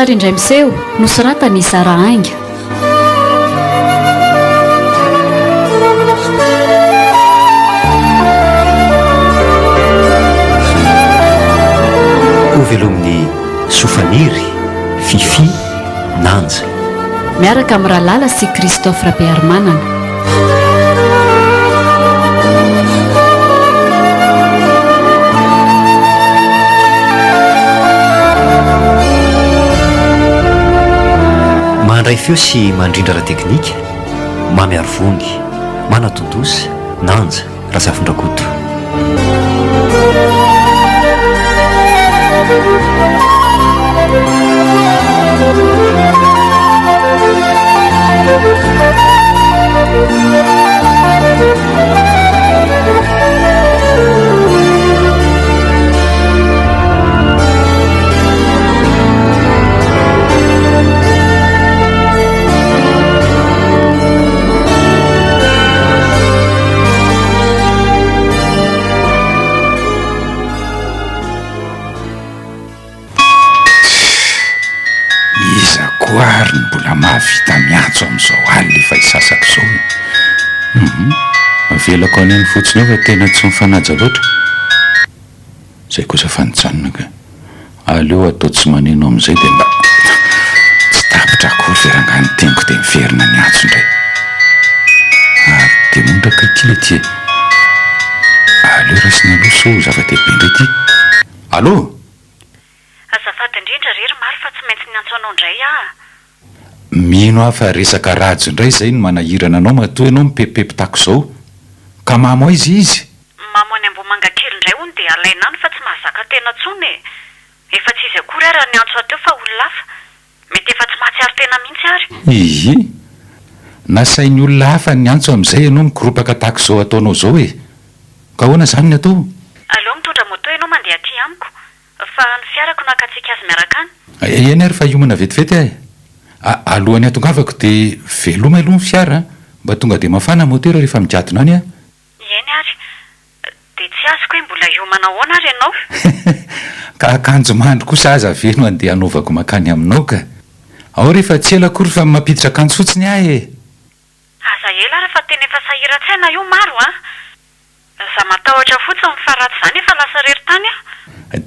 Sary indray miseho, nosoratan'i Zara Ainga. Hovelomin'i Sofaniry, Fiffi, Nanja. Miaraka amin'i Ralala sy Christophe Rabearimanana. Mandray feo sy mandrindra ara-teknika, Mamy Arivony, Manatontosa, Nanja. Razafindrakoto. Iza koa ary no mbola mahavita miantso amin'izao alina efa hisasaka izao e? Hum, avelako any any fotsiny eo fa tena tsy mifanaja loatra. Zay kosa fa nijanona ka. Aleo atao tsy maneno amin'izay dia mba tsy tapitra akory ve rangahy ny teniko dia miverina niantso indray. Ary demondra kay ity le ty e. Aleo raisina aloha sao zava-dehibe indray ity. Allô? Azafady indrindra re ry Maro fa tsy maintsy niantso anao indray aho a. Mino aho fa resaka rajo indray izay no manahirana anao matoa ianao mipepipepy tahaka izao. Ka mamo aiza izy? Mamo any Ambohimangakely indray hono dia alaina any fa tsy mahazaka tena intsony e! Efa tsy izy akory ary niantso ahy teo fa olona hafa. Mety efa tsy mahatsiaro tena mihitsy ary. Hihi! Nasain'ny olona hafa niantso amin'izay ianao mikoropaka tahaka izao ataonao izao e! Ka ahoana izany ny atao? Aleo mitondra moto ianao mandeha aty amiko Fa ny fiarako no hakantsika azy miaraka any. Eny ary fa hiomana vetivety aho e. Alohan'ny hatongavako dia veloma aloha ny fiara mba tonga dia mafana ny motera rehefa migadona any aho. Eny ary. Dia tsy azoko hoe mbola hiomana ahoana ary ianao? Ka akanjo mandry kosa aza ve no andeha hanaovako mankany aminao ka. Ao rehefa tsy ela akory fa mampiditra akanjo fotsiny aho e. Aza ela ary fa tena efa sahiran-tsaina io Maro a! Za matahotra fotsiny fa raha tsy zany efa lasa rery tany aho.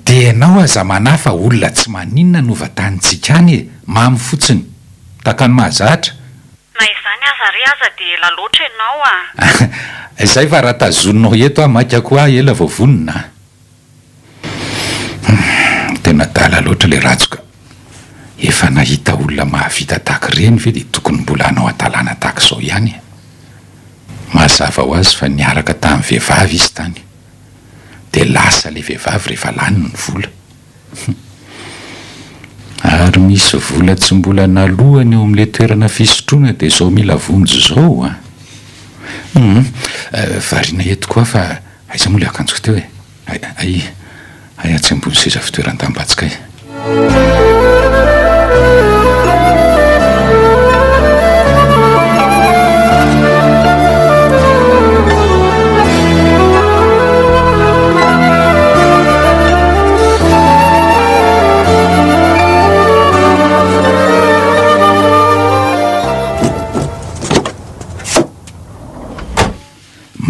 Dia ianao aza manahy fa olona tsy maninona no vantanintsika any e! Mamy fotsiny. Tahaka ny mahazatra. Na izany aza re aza dia ela loatra ianao a! Izay fa raha tazoninao eto aho maika koa aho ela vao vonona a! Humm, tena adala loatra ilay rajo ka! Efa nahita olona mahavita tahaka ireny ve dia tokony mbola hanao hadalana tahaka izao ihany e! Mazava ho azy fa niaraka tamin'ny vehivavy izy tany. Dia lasa ilay vehivavy rehefa lany ny vola. Hum. Ary misy vola tsy mbola nalohany eo amin'ilay toerana fisotroana dia izao mila vonjy izao an! Hum. Variana eto koa aho fa aiza moa ilay akanjoko teo e? Hay, hay, hay atsy ambony seza fitoeran-damba atsy kay.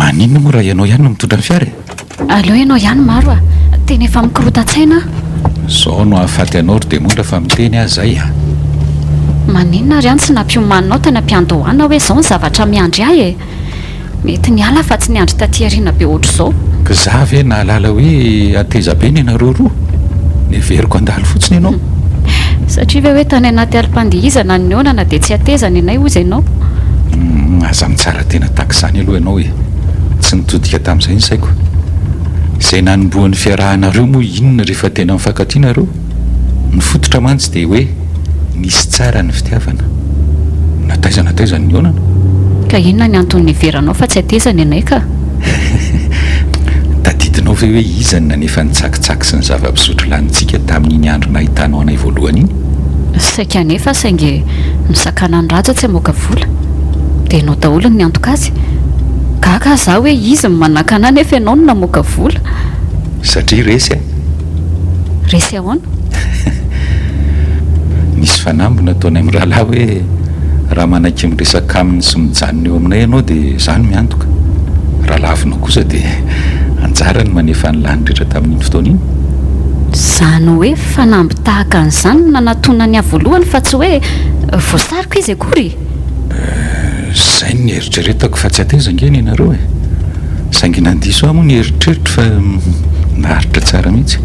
Maninona moa raha ianao ihany no mitondra ny fiara e? Aleo ianao ihany Maro a! Tena efa mikorotan-tsaina aho. Zao no hahafaty anao ry demondra fa miteny aho zay a! Maninona ary aho no tsy nampiomaninao tany am-piandohana hoe zao ny zavatra miandry ahy e? Mety niala fa tsy niandry taty aoriana be ohatr'izao. K'za ve nahalala hoe hateza be ny anareo roa? Neveriko handalo fotsiny ianao. Satria ve hoe tany anaty alim-pandihizana no nihaonana dia tsy hateza ny anay hozy ianao? Humm, aza mitsara tena tahaka izany aloha ianao e! Tsy nitodika tamin'izay ny saiko. Izay nanombohan'ny fiarahanareo moa inona rehefa tena mifankatia nareo? Ny fototra mantsy dia hoe nisy tsara ny fitiavana. Na taiza na taiza no nihaonana. Ka inona ny antony niheveranao fa tsy hateza ny anay ka? Tadidinao ve hoe iza no nanefa ny tsakitsaky sy ny zava-pisotro lanintsika tamin'iny andro nahitanao anay voalohany iny? Saika hanefa saingy nosakanan'i Raja tsy hamoaka vola. Dia ianao daholo no niantoka azy. Gaga aho izaho hoe izy no manakana ahy nefa ianao no namoaka vola. Satria resy aho. Resy ahoana? Ny. Nisy fanamby nataonay mirahalahy hoe raha manaiky miresaka aminy sy mijanona eo aminay ianao dia izaho no miantoka. Raha lavinao kosa dia anjarany ny manefa ny lany rehetra tamin'iny fotoana iny. Izany hoe fanamby tahaka an'izany no nanatonany ahy voalohany fa tsy hoe voasariko izy akory? Izay no nieritreretako fa tsy hateza ange ny anareo e! Saingy nandiso ahy moa ny eritreritro fa naharitra tsara mihitsy.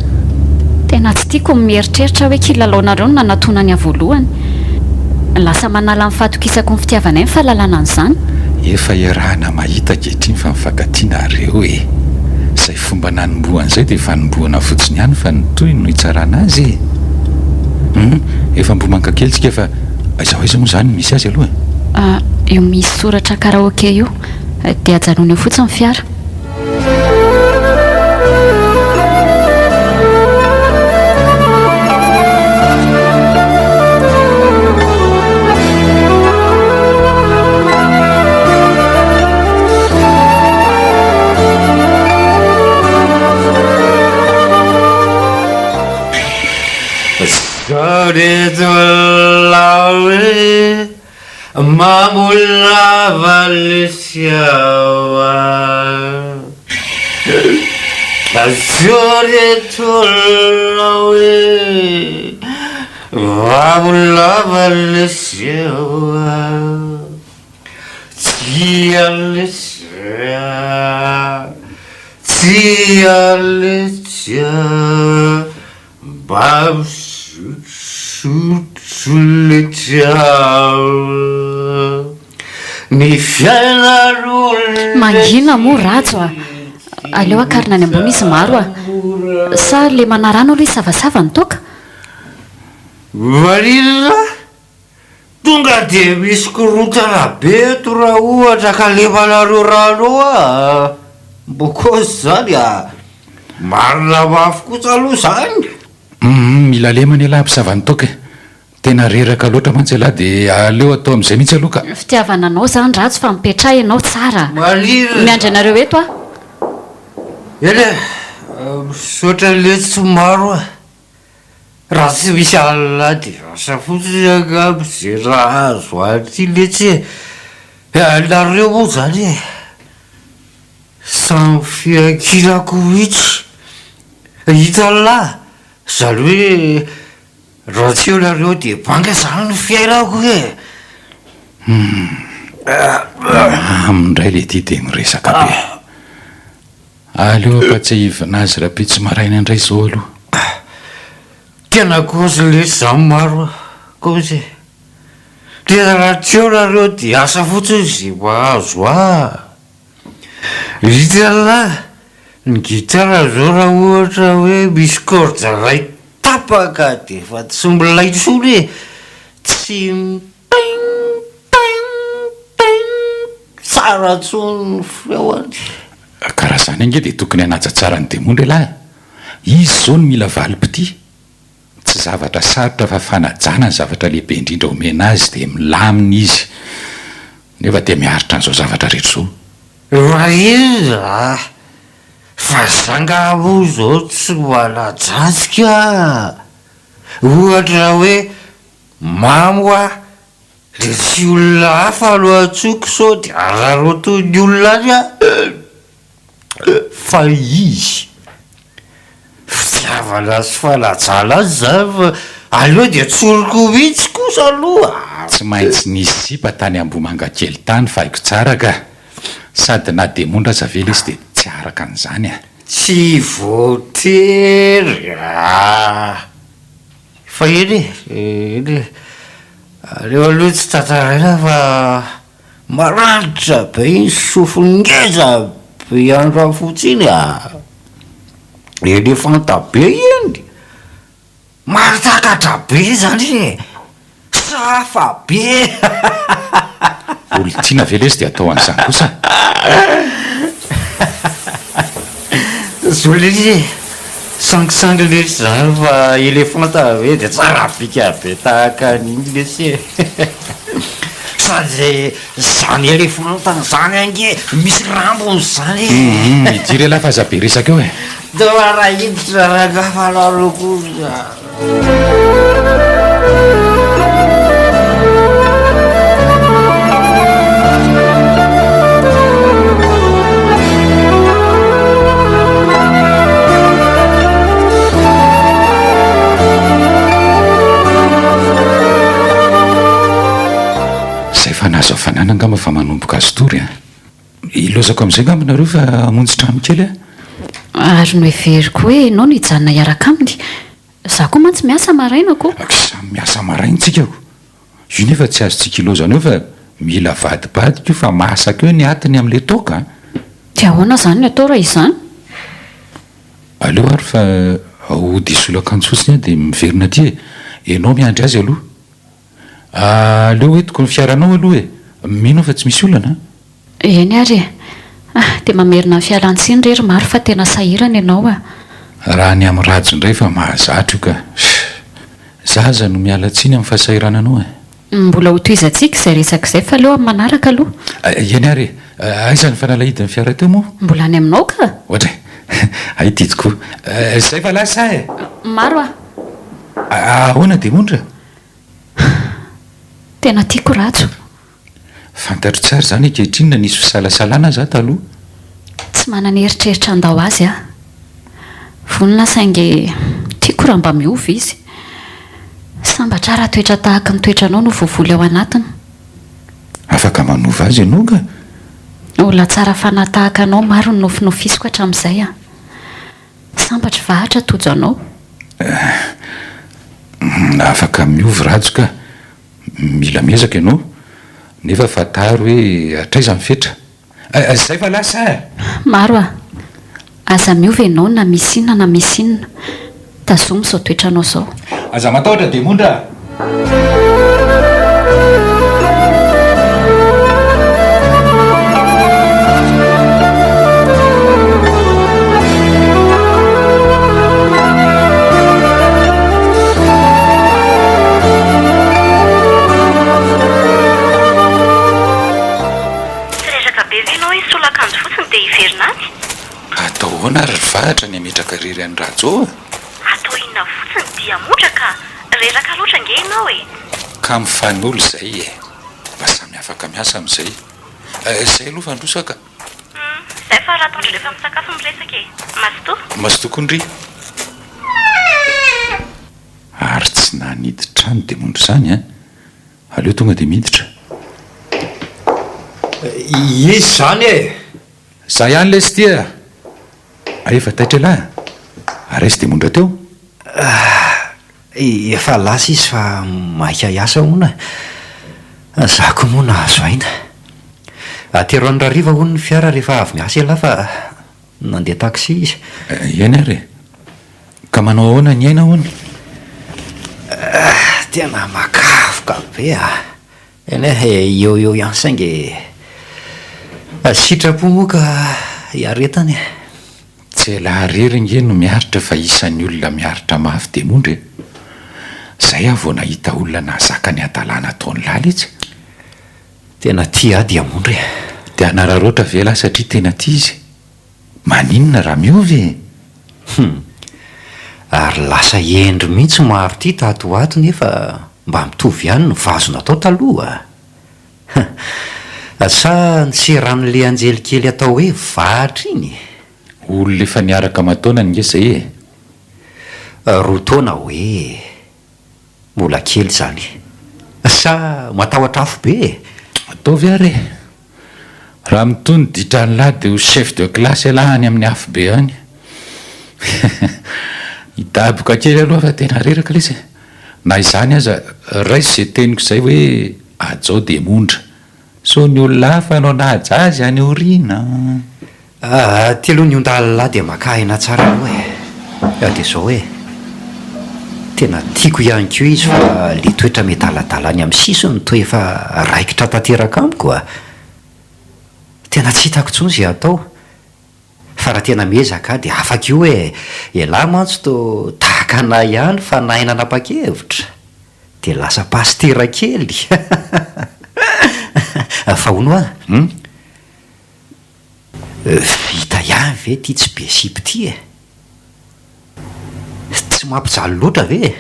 Tena tsy tiako ny mieritreritra hoe kilalaonareo no nanatonany ahy voalohany. Lasa manala ny fahatokisako ny fitiavanay ny fahalalana an'izany. Efa iarahana mahita ankehitriny fa mifankatia nareo e! Izay fomba nanombohana izay dia fanombohana fotsiny ihany fa ny tohiny no hitsarana azy e! Hum, efa Ambohimangakely tsika fa aiza ho aiza moa izany no misy azy aloha e? Ah, io misy soratra karaoke io. Dia ajanony eo fotsiny ny fiara. Mamo lava lesy aho a Azory tolona hoe Mamo lava lesy aho a Tsia lesy a Tsia lesy a Mba misotrosotro letsy aho Ny fiainan'olona Mangina moa Rajo a! Aleo akarina any ambony izy maro a! Sa le manarano aloha hisavasava ny toaka? Maninona? Tonga dia misy korontana be eto raha ohatra ka lemanareo rano ao a! Mbo kôzy zany a! Marina mafy kosa aloha zany! Humm mila lemana ialahy mpisava ny toaka e! Tena reraka loatra mantsy ialahy dia aleo atao amin'izay mihitsy aloha ka! Fitiavana anao zany Rajo fa mipetraha ianao tsara a! Maninona? Miandry anareo eto aho. Eny e! Misaotra letsy maro a! Raha tsy misy alina dia asa fotsiny angamba izay nahazo an'ity letsy e! Nareo moa izany e! Samy fiankinako mihitsy! Hitan'lah! Izany hoe raha tsy eo nareo dia banga izany ny fiainako e! Humm! Mamy indray le ty dia miresaka be. Aleo ampatsiahivina azy rahampitso maraina indray izao aloha. Tena kôzy lesy zany maro a! Kôzy e! Tena raha tsy eo nareo dia asa fotsiny ze mahazo ahy. Hitanlah ny gitara zao raha ohatra hoe misy corde ray tapaka dia efa tsy milay intsony e! Tsy mi-ting ting ting tsara intsony ny feony. Ka raha zany ange dia tokony hanaja tsara ny demony re lahy a! Izy izao no mila valim-pitia. Tsy zavatra sarotra fa fanajana ny zavatra lehibe indrindra omena azy dia milamina izy. Nefa dia miaritra an'izao zavatra rehetra izao. Fa inona a! Fa za nga moa izao tsy manaja azy ka! Ohatra hoe mamo aho Dia tsy olona hafa no antsoiko sao dia araraotin'ny olona any aho fa izy. Fitiavana sy fanajana azy izany fa aleo dia tsoriko mihitsy kosa aloha. Tsy maintsy nisy sipa tany Ambohimangakely tany fa haiko tsara ka! Sady na demondra aza ve lesy dia tsy haharaka an'izany a! Tsy voatery a! Fa eny e, eny e, aleo aloha tsy tantaraina fa maranitra be iny sofiny ngeza be an-dRafotsy iny a! Elefanta be iny! Mahatakatra be zany e! Safa be! Olon-tiana ve lesy dia atao an'izany kosa? Zo lesy e! Sangisangy lesy zany fa elefanta ve dia tsara bika be tahaka an'iny lesy e! Sady zany elefanta zany ange misy rambony zany e! Hum, midira ialahy fa aza be resaka eo e! Toa raha hiditra rangahy fa nareo kosa. Efa nahazo hafanana angamba fa manomboka azo tory an! Ilaozako amin'izay angamba nareo fa hamonjy trano kely aho. Ary noheveriko hoe ianao no hijanona hiaraka aminy. Izaho koa mantsy miasa maraina ko. Aky samy miasa maraina tsika ko. Io nefa tsy azontsika ilaozana eo fa mila avadibadika io fa masaka eo ny atiny amin'ilay toaka an! Dia ahoana izany ny atao raha izany? Aleo ary fa hody hisolo akanjo fotsiny aho dia miverina aty e! Ianao miandry azy aloha. Aleo entiko ny fiaranao aloha e! Mino aho fa tsy misy olana an! Eny ary e! Ah, dia mamerina ny fialan-tsiny re ry Maro fa tena sahirana ianao ah! Raha ny amin'i Rajo indray fa mahazatra io ka! Za aza no miala tsiny amin'ny fahasahirananao e! Mbola ho tohizantsika izay resaka izay fa aleo amin'ny manaraka aloha. Eny ary e! Aiza ny fanalahidin'ny fiara teo moa? Mbola any aminao ka! Ohatra e! Hay ity tokoa! Izay fa lasa e! Maro ah! Ahoana Demondra? Tena tiako Rajo. Fantatro tsara izany ankehitriny na nisy fisalasalana aza aho taloha. Tsy manana eritreritra handao azy aho. Vonona aho saingy tiako raha mba miova izy. Sambatra aho raha toetra tahaka ny toetranao no voavoly ao anatiny. Afaka manova azy ianao ka. Olona tsara fanahy tahaka anao maro no nofinofisiko hatramin'izay aho. Sambatra vahatra tojo anao. Eh, afaka miova Rajo ka. Mila miezaka ianao, nefa fantaro hoe hatraiza ny fetra. Eh, zay fa lasa eh! Maro ah! Aza miova ianao na misy inona na misy inona. Tazomy izao toetranao izao. Aza matahotra Demondra a! Tsy reraka be ve ianao hisolo akanjo fotsiny dia hiverina any? Atao ahoana ary ry Vahatra ny hametraka irery an'i Rajo a? Atao inona fotsiny diamondra ka! Reraka loatra ange ianao e! Ka mifanolo izay e! Mba samy afaka miasa amin'izay. Izay aloha fa ndroso aho ka! Hum, zay fa raha ataondry rehefa misakafo miresaka e! Mazotoa! Mazotoa koa ndry! Ary tsy nanidy trano dia mondro izany an! Aleo tonga dia miditra. Iza izany e? Za ihany lesy ity a! Hay efa taitra elah a! Ary aiza dia mondra teo? Efa lasa izy fa maika hiasa hono e! Za koa moa nahazo aina. Atero any Rariva hono ny fiara rehefa avy miasa ialahy fa nandeha taxi izy. Eny ary e! Ka manao ahoana ny aina hono? Tena makafoka be a! Eny e, eo eo ihany saingy sitrapo moa ka iaretana e. Tsy elah rery nge no miaritra fa isan'ny olona miaritra mafy demondra e! Zay aho vao nahita olona nahazaka ny hadalana ataon'lah letsy. Tena tia ahy diamondra e. Dia hanararaotra ve elah satria tena tia izy? Maninona raha miova e? Hum. Ary lasa hendry mihitsy maro ity tato ho ato nefa mba mitovy ihany ny vazo natao taloha. Hum. Sa niseran'le anjely kely atao hoe vahatra iny? Olona efa niaraka aman-taonany nge zay e! Roa taona hoe? Mbola kely izany. Sa matahotra afo be e? Ataovy ary e! Raha mitohy ny ditran'lah dia ho chef de classe elah any amin'ny afo be any. Hidaboka kely aloha fa tena reraka lesy e! Na izany aza, raiso izay teniko izay hoe hajao dia mondra. Sao ny olona hafa no hanaja azy any aoriana. Aty aloha ny ondalina dia maka aina tsara aloha e! Dia izao e! Tena tiako ihany koa izy fa le toetra miadaladala any amin'ny sisiny toa efa raikitra tanteraka amiko a! Tena tsy hitako intsony izay atao fa raha tena miezaka aho dia afaka io e! Ialahy mantsy toa tahaka anah ihany fa nahay nanapa-kevitra dia lasa pasitera kely! Fa hono hoa? Vita ihany ve ity tsy be sipa ity e? Tsy mampijaly loatra ve e?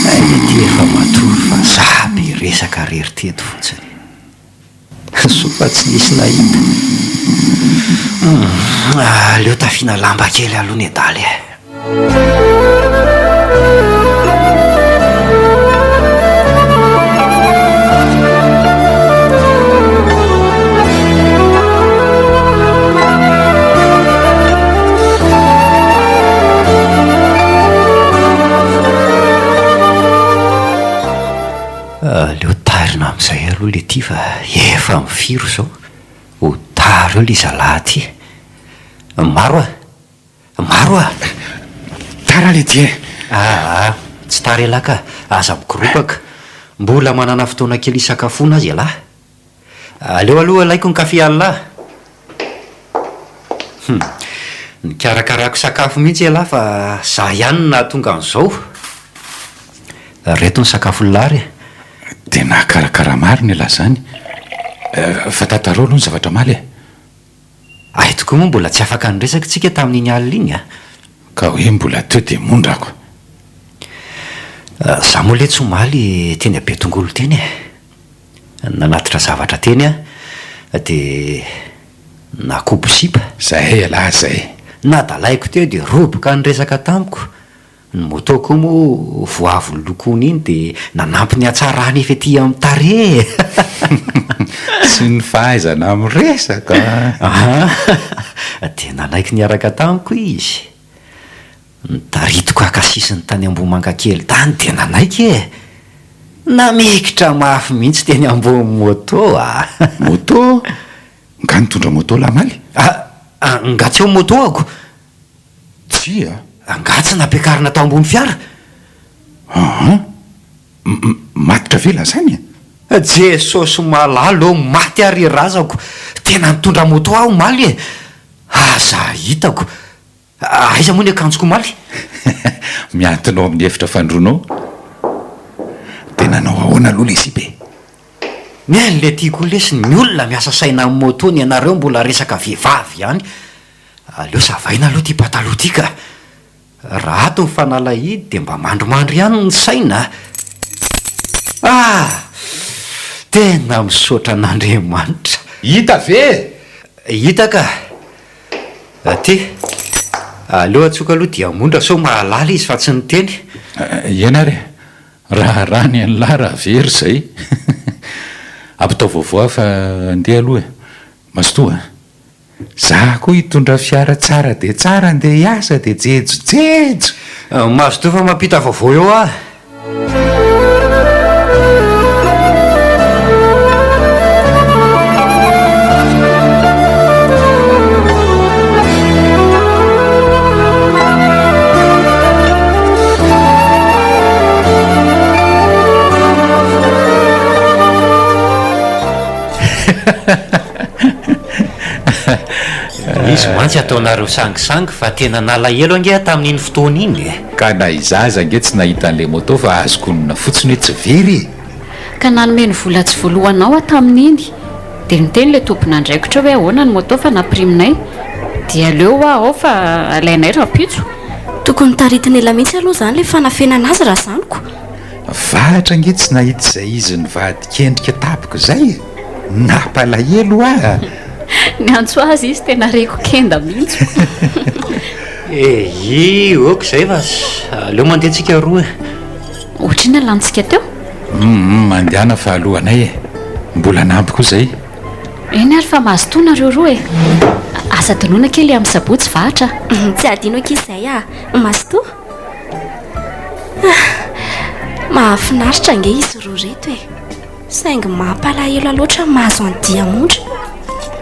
Hay ity efa matory fa za be resaka rery teto fotsiny. Soa fa tsy nisy nahita. Humm, aleo tafiana lamba kely aloha nedala e. aloha le ty fa efa mifiry izao? Ho tara eo le zalahy ty. Maro a! Maro a! Tara le ty e! Aa! Tsy tara ialahy ka! Aza mikoropaka! Mbola manana fotoana kely hisakafoana aza ialahy. Aleo aloha alaiko ny kafe Allah! Hum! Nikarakarako sakafo mihitsy ialahy fa za ihany no nahatonga an'izao. Reto ny sakafon'lah ary e! Tena karakara marina ialahy izany. Fa tantarao aloha ny zavatra omaly e! Hay tokoa moa mbola tsy afaka niresaka tsika tamin'iny alina iny a! Ka hoe mbola teo dia mondrako. Za moa letsy omaly teny Betongolo teny e! Nanatitra zavatra teny aho dia nakobo sipa. Zay ialahy zay. Nadalaiko teo dia roboka niresaka tamiko. Ny moto koa moa vao avy nolokoina iny dia nanampy ny hatsarany efa ety amin'ny tarehy e! Tsy ny fahaizana miresaka an! Dia nanaiky niaraka tamiko izy. Notaritiko haka sisiny tany Ambohimangakely tany dia nanaiky e! Namikitra mafy mihitsy teny ambony moto a! Moto? Nga nitondra moto lah maly? Ah, nga tsy eo moto-ako? Tsia. Angaha tsy nampiakarina tao ambony fiara? Aa! Matotra ve lazainy e? Jesosy malala ô, maty aho ry razako, tena nitondra moto aho omaly e! Aza hitako, aiza moa ny akanjoko omaly? Mihantona ao amin'ny efitra fandroana ao. Dia nanao ahoana aloha ilay sipa e? Ny an'ilay ty koa lesy, ny olona miasa saina amin'ny moto, ny anareo mbola resaka vehivavy ihany. Aleo savaina aloha ity pataloha ity ka! Raha ato ny fanalahidy dia mba mandrimandry ihany ny saina a! Ah! Tena misaotra an'Andriamanitra! Hita ve? Hita ka! Aty! Aleo antsoiko aloha Diamondra sao mahalala izy fa tsy niteny. Eny ary e! Raharaha ny an'lah raha very izay. Ampitao vaovao aho fa andeha aloha e! Mazotoa a! Za koa hitondra fiara tsara dia tsara andeha hiasa dia jejojejo! Mazotoa fa mampita vaovao eo aho. Izy mantsy ataonareo sangisangy fa tena nalahelo ange aho tamin'iny fotoana iny e! Ka na izaho aza ange tsy nahita an'ilay moto fa azoko onona fotsiny hoe tsy very e! Ka nanome ny vola tsy voalohanao aho tamin'iny. Dia niteny ilay tompon'andraikitra hoe ahoana ny moto fa nampiriminay. Dia aleo hoa ao fa alainay rahampitso. Tokony taritin'ela mihitsy aloha izany ilay fanafenana azy raha zaniko. Vahatra ange tsy nahita izay izy nivadika endrika tampoka izay e! Nampalahelo aho. Niantso azy izy tena reko kenda mihitsy. Eii ok izay fa aleo mandeha tsika roa e. Ohatr'inona lanintsika teo? Humm mandehana fa alohanay e! Mbola hanampy koa izay. Eny ary fa mazotoa nareo roa e! Aza adinoina kely amin'ny sabotsy vahatra a! Tsy adino akia izay a! Mazotoa! Mahafinaritra ange izy roa ireto e! Saingy mampalahelo loatra mahazo an'i Diamondra.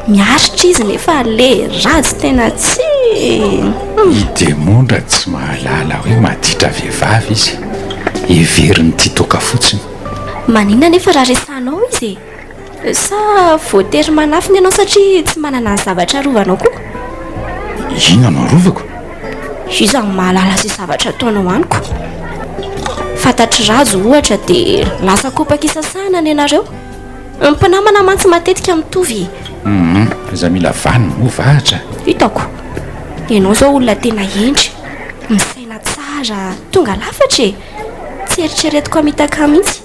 Miaritra izy nefa le ratsy tena tsy. I Diamondra tsy mahalala hoe maditra vehivavy izy. Heveriny tia toaka fotsiny. Maninona nefa raha resahanao izy e? Sa voatery manafina ianao satria tsy manana ny zavatra arovanao koa? Inona no arovako? Iza no mahalala izay zavatra ataonao amiko? Fantatr'i Rajo ohatra dia lasa kopaka isasahana ny anareo. Ny mpinamana mantsy matetika mitovy e. Hum, aza mila vaniny moa vahatra. Hitako. Ianao izao olona tena hendry, misaina tsara, tonga lafatra e. Tsy eritreretiko hamitaka mihitsy.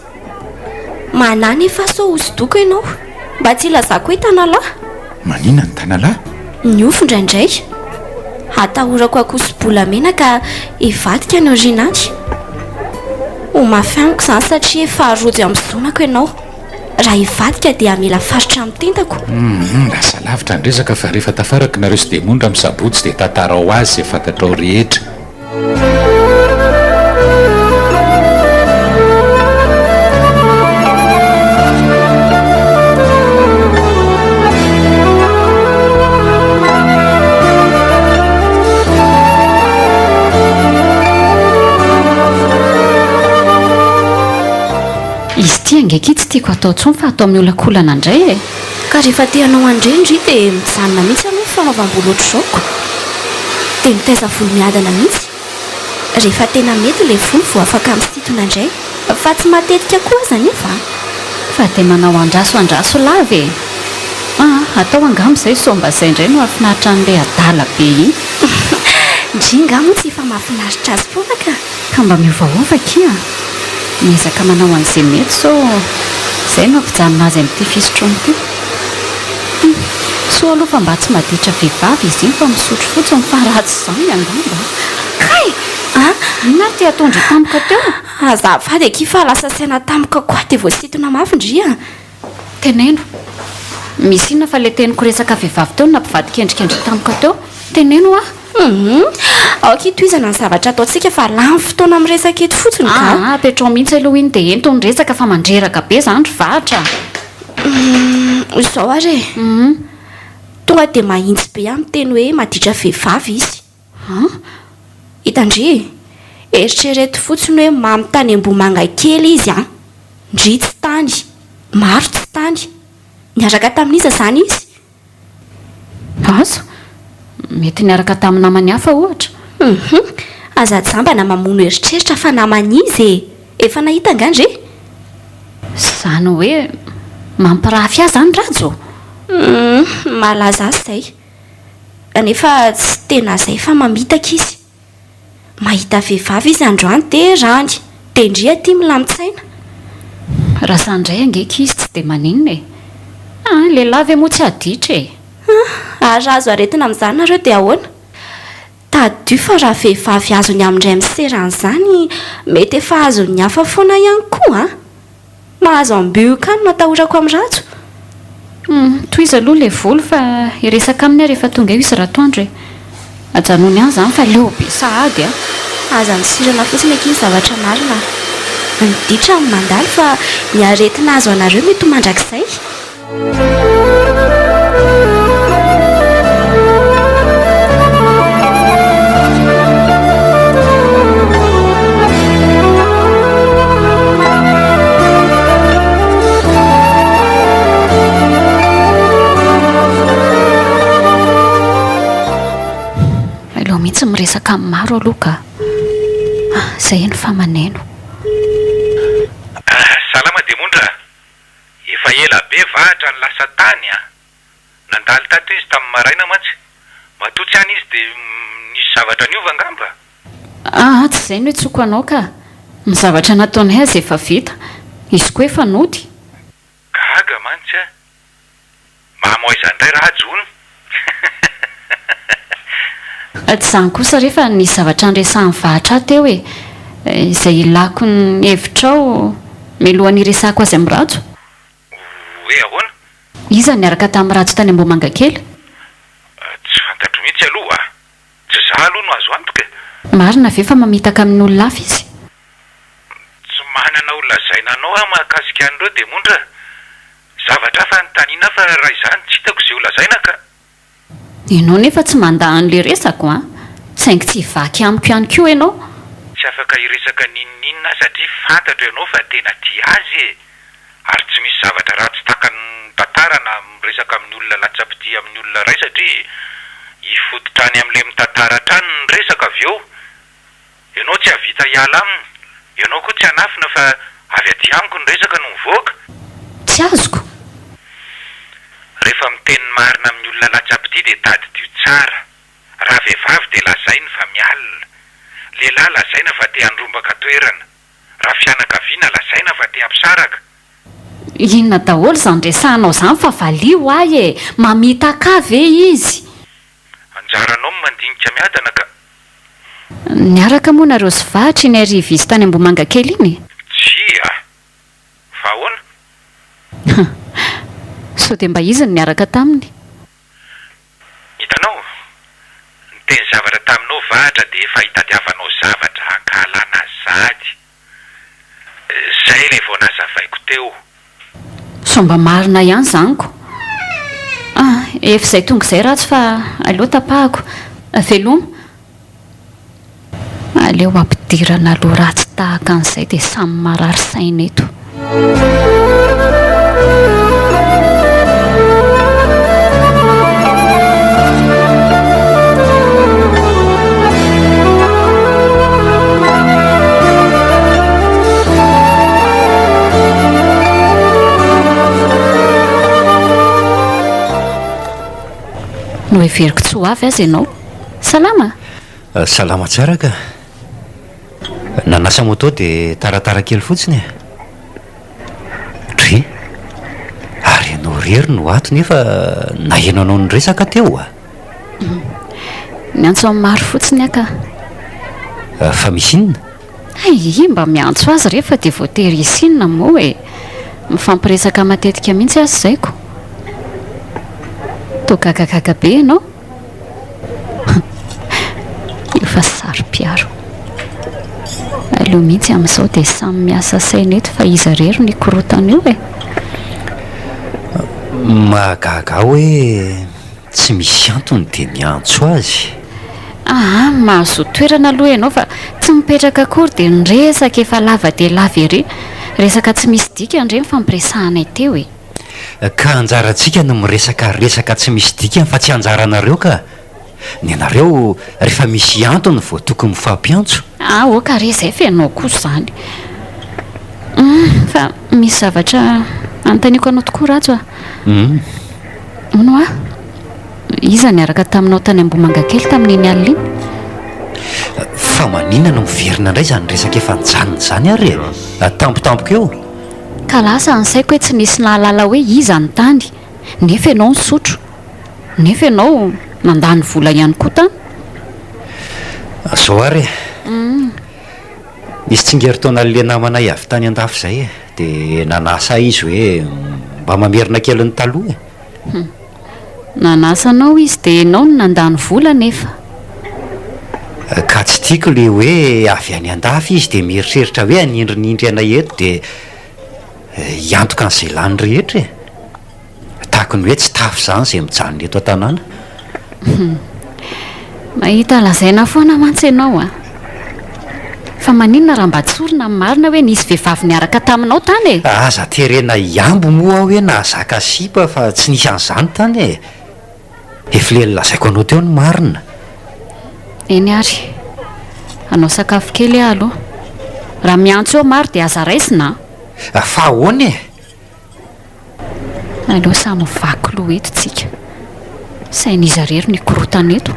Manahy nefa sao hosodoko ianao. Mba tsy hilazako hoe tanalahy. Maninona ny tanalahy? Niofo indraindray. Atahorako hakoso-bolamena ka hivadika any aoriana any. Ho mafy amiko izany satria efa rojo amin'ny zonako ianao. Raha hivadika dia hamela faritra amin'ny tendako. Humm, lasa lavitra ny resaka fa rehefa tafaraka nareo sy demony raha misabotsy dia tantarao azy izay fantatrao rehetra. ange akia tsy tiako atao intsony fa atao miolakolana indray e! Ka rehefa te hanao an'ireny ry dia mijanona mihitsy aloha ny fanaovam-bolo ohatr'izao ko! Dia mitaiza volo miadana mihitsy. Rehefa tena mety ilay volo vao afaka misintona indray. Fa tsy matetika koa aza anefa an! Fa dia manao andraso andraso lava e! Aa atao angamba izay sao mba izay indray no hahafinaritra an'ilay adala be iny. Ndry nga moa tsy efa mahafinaritra azy foana ka! Ka mba miovaova akia a! Miezaka manao an'izay mety sao izay no hampijanona azy amin'ity fisotroana ity. Hum! Soa aloha fa mba tsy maditra vehivavy izy iny fa misotro fotsiny fa raha tsy izany angamba. Kay! A! Inona ary ity ataon-dry tampoka teo? Azafady akia fa lasa saina tampoka koa dia voasintona mafy ndry a! Teneno. Misy inona fa ilay teniko resaka vehivavy teo no nampivadika endrika an-dry tampoka teo? Teneno hoa! Humm. Aoka hitohizana ny zavatra ataontsika fa lany fotoana miresaka eto fotsiny ka. Aa, apetrao mihitsy aloha iny dia ento ny resaka fa mandreraka be izany ry vatra a! Humm, izao ary e. Humm. Tonga dia mahintsy be aho miteny hoe maditra vehivavy izy. An? Hitan-dry e! Eritrereto fotsiny hoe mamy tany Ambohimanga kely izy an! Ndry tsy tany, maro tsy tany. Niaraka tamin'iza izany izy? Asa? Mety niaraka tamin'ny namany hafa ohatra. Hum! Aza jamba na mamono eritreritra fa naman'iza e! Efa nahita angaha ndry? Izany hoe mampirafy ahy izany Rajo? Hum! Mahalaza azy izay. Kanefa tsy tena izay fa mamitaka izy. Mahita vehivavy izy androany dia rany, dia ndry aty milamin-tsaina. Raha za indray ange akia izy tsy dia maninona e! Ah, lehilahy ve moa tsy haditra e! Ah, ary raha azo aretina amin'izany nareo dia ahoana? Tadidio fa raha vehivavy azony amin'ny indray misera an'izany mety efa azon'ny hafa foana ihany koa an! Mahazo ambihoka any no atahorako amin'i Rajo. Hum, tohizo aloha ilay volo fa hiresaka aminy aho rehefa tonga eo izy ratoandro e. Ajanony any izany fa leo be sahady a. Aza misirana fotsiny akia ny zavatra marina a. Ny ditra no mandalo fa ny aretina azo anareo mety ho mandrakizay. Aleo mihitsy miresaka amin'ny maro aloha ka. Ah, izay eny fa maneno. Salama Demondra a! Efa ela be vahatra no lasa tany a! Nandalo tato izy tamin'ny maraina mantsy. Matoa tsy any izy dia nisy zavatra niova angamba? Aa tsy izay no iantsoako anao ka! Ny zavatra nataonay aza efa vita. Izy koa efa nody. Gaga mantsy aho. Mamo aiza indray Rajo hono? Tsy izany kosa re fa nisy zavatra niresahan'i Vahatra ahy teo e! Izay ilako ny hevitrao mialohan'ny hiresahako azy amin'i Rajo. Hoe ahoana? Iza no niaraka tamin'i Rajo tany Ambohimangakely? Tsy fantatro mihitsy aloha a! Tsy izaho aloha no azo antoka e! Marina ve fa mamitaka amin'olona hafa izy? Tsy manana ho lazaina anao aho mahakasika an'ireo Demondra a! Zavatra hafa anontaniana fa raha izany tsy hitako izay ho lazaina ka! Ianao nefa tsy mandà an'ilay resako an! Saingy tsy hivaky amiko ihany koa ianao. Tsy afaka hiresaka n'inon'inona aho satria fantatro ianao fa tena tia azy e! Ary tsy misy zavatra ratsy takany mitantara na miresaka amin'ny olona latsa-pitia amin'ny olona iray satria hifototra any amin'ilay mitantara hatrany ny resaka avy eo. Ianao tsy hahavita hiala aminy. Ianao koa tsy hanafina fa avy aty amiko ny resaka no mivoaka. Tsy azoko. Rehefa miteny ny marina amin'ny olona latsa-pitia dia tadidio tsara. Raha vehivavy dia lazainy fa mialona. Lehilahy lazaina fa te handrombaka toerana. Raha fianakaviana lazaina fa te hampisaraka. Inona daholo izany resahanao izany fa valio ahy e! Mamitaka ahy ve izy? Anjaranao ny mandinika miadana ka. Niaraka moa nareo sy Vahatra iny hariva izy tany Ambohimangakely iny e? Tsia! Fa ahoana? Hum! Sao dia mba izy no niaraka taminy? Hitanao? Niteny zavatra taminao Vahatra dia efa hitadiavanao zavatra hankahalana azy sahady. Izay ilay vao nazavaiko teo. Sao mba marina ihany izany ko. Ah, efa izay tonga izay ratsy fa aleo tapahako. Veloma. Aleo ampidirana loha ratsy tahaka an'izay dia samy marary saina eto. Noheveriko tsy ho avy aza ianao. Salama? Salama tsara ka. Nanasa moto dia taratara kely fotsiny e. Dry. Ary ianao irery no ato nefa naheno anao niresaka teo a. Niantso an'i Maro fotsiny aho ka. Fa misy inona? Hay, mba miantso azy re fa dia voatery hisy inona moa e. Mifampiresaka matetika mihitsy aza izay ko. Toa gagagaga be ianao. Efa saro-piaro. Aleo mihitsy amin'izao dia samy miasa saina eto fa iza irery no hikorontana eo e. Mahagaga ahy hoe tsy misy antony dia miantso azy. Aa, mahazoa toerana aloha ianao fa tsy mipetraka akory dia ny resaka efa lava dia lava ery. Resaka tsy misy dikany re ny fampiresahanay teo e. Ka anjarantsika no miresaka resaka tsy misy dikany fa tsy anjaranareo ka! Ny anareo rehefa misy antony vao tokony mifampiantso. Ah ok re zay fa ianao koa izany. Hum fa misy zavatra anontaniako anao tokoa Rajo a! Hum. Hono hoa, iza niaraka taminao tany Ambohimangakely tamin'iny alina iny? Fa maninona no miverina indray izany resaka efa nijanona izany ary e? Tampotampoka eo. Ka lasa ny saiko hoe tsy nisy nahalala hoe iza ny tany, nefa ianao nisotro, nefa ianao nandany vola ihany koa tany. Zao ary e! Nisy tsingerin-taonan'ilay namanay avy tany andafy izay e, dia nanasa ahy izy hoe mba mamerina kely ny taloha e. Hum. Nanasa anao izy dia ianao no nandany vola anefa. Ka tsy tiako ilay hoe avy any andafy izy dia mieritreritra hoe hanindrinindry anay eto dia hiantoka an'izay lany rehetra e. Tahaka ny hoe tsy tafy izany izay mijanona eto an-tanàna. Hum. Mahita lazaina foana mantsy ianao an. Fa maninona raha mba tsorina ny marina hoe nisy vehivavy niaraka taminao tany e? Aza terena hiambo moa aho hoe nahazaka sipa fa tsy nisy an'izany tany e! Efa ilay nolazaiko anao teo ny marina. Eny ary. Hanao sakafo kely aho aloha. Raha miantso eo Maro dia aza raisina an! Fa ahoana e? Aleo samy mivaky loha eto tsika. Sain'iza irery no hikorotana eto?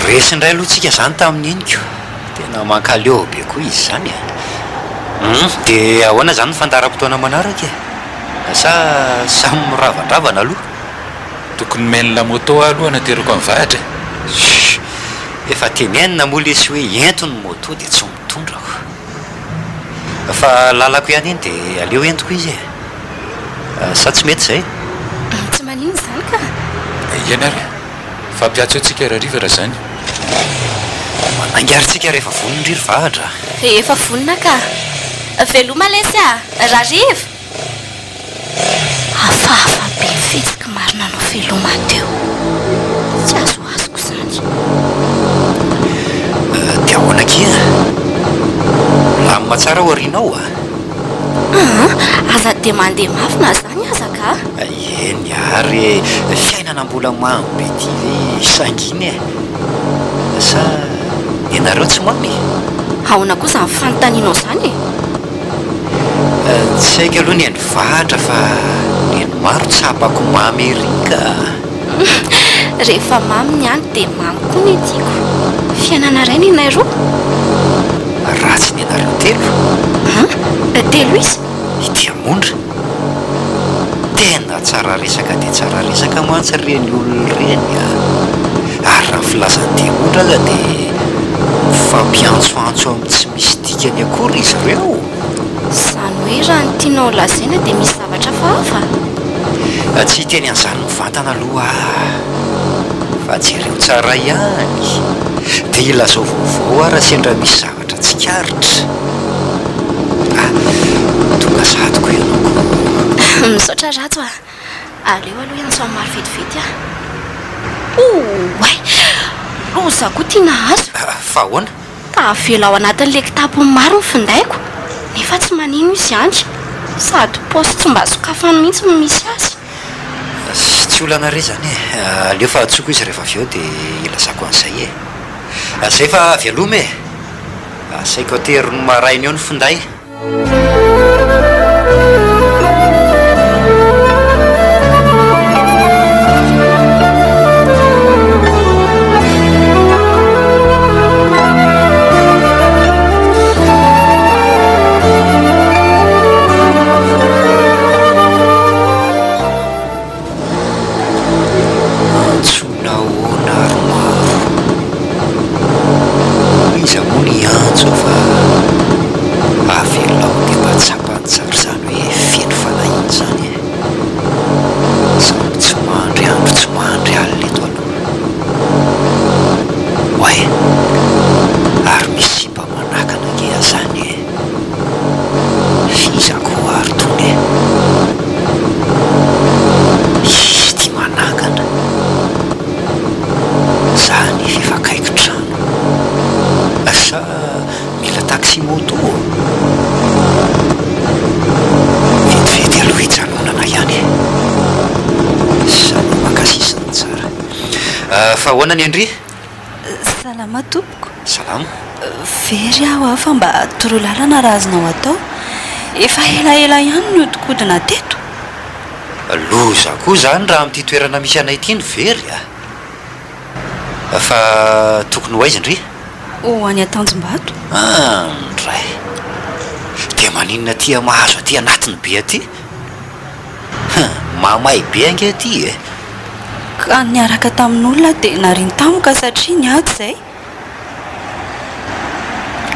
Resy indray aloha tsika izany tamin'iny ko. Tena mankaleo be koa izy izany e! Hum, dia ahoana izany ny fandaharam-potoana manaraka e? Sa samy miravandravana aloha? Tokony mail moto aho aloha anaterako an'i Vahatra e! Shh! Efa tenenina moa lesy hoe ento ny moto dia tsy mitondra aho. Fa lalako ihany iny dia aleo entiko izy e! Sa tsy mety izay? Tsy maninona izany ka! Eny ary e! Fampiantso antsika rahariva raha izany. Manainga ary tsika rehefa vonona ndry ry Vahatra a! Efa vonona ka! Veloma lesy a! Rahariva! Hafahafa be ny fihetsiky marina anao veloma teo. Tsy azoazoko izany. Dia ahoana akia? Milamina tsara ao aoriana ao a! Aa! Aza dia mandeha mafy na izany aza ka! Eny ary e! Fiainana mbola mamy be ity ve sangina e! Sa ianareo tsy mamy e? Ahoana koa izany fanontanianao izany e? Tsy haiko aloha ny an'i Vahatra fa ny an'i Maro tsapako mamy ery ka! Rehefa mamy ny any dia mamy koa ny aty ko! Fiainana iray ny anay roa? Ratsy ny anareo telo? An? Telo iza? I Diamondra. Tena tsara resaka dia tsara resaka mantsy ireny olona ireny a! Ary raha ny filazan'i Diamondra aza dia mifampiantsoantso amin'ny tsy misy dikany akory izy ireo. Izany hoe raha ny tianao holazaina dia misy zavatra hafahafa? Tsy hiteny an'izany mivantana aloha aho fa jereo tsara ihany. Dia ilazao vaovao aho raha sendra misy zavatra tsikaritra. Ah, tonga sahady koa ianao ko. Misaotra Rajo a! Aleo aloha hiantso an'i Maro vetivety aho. Oay! Loza koa ity nahazo. Fa ahoana? Tavela ao anatin'ilay kitapon'i Maro ny findaiko, nefa tsy manino izy any. Sady paosy tsy mba sokafany mihitsy no misy azy. Tsy olana re izany e! Aleo fa antsoiko izy rehefa avy eo dia ilazako an'izay e! Izay fa veloma e! Asaiko ateriny maraina eo ny finday. Antsoina ahoana ary maro? Iza moa no hiantso fa avelao dia mba tsapany tsara izany hoe feno fanahiana izany e! Samy tsy mandry andro tsy mandry alina eto aloha. Oay! Ary misy sipa manakana ange azany e! F'iza koa ary tony e? Izy ity manangana. Za anefa efa akaiky trano. Sa mila taxi moto? Vetivety aloha hijanonana ihany e. Samy maka sisiny tsara. Fa ahoana ny an-dry? Salama tompoko. Salama. Very aho a, fa mba toroy lalana raha azonao atao. Efa elaela ihany nihodinkodina teto. Loza koa izany raha amin'ity toerana misy anay ity no very a! Fa tokony ho aiza ndry? Ho any Antanjombato. Andray! Dia maninona aty mahazo aty anatiny be aty? Hum, mamay be ange aty e! Ka niaraka tamin'olona dia nariany tampoka satria niady izay.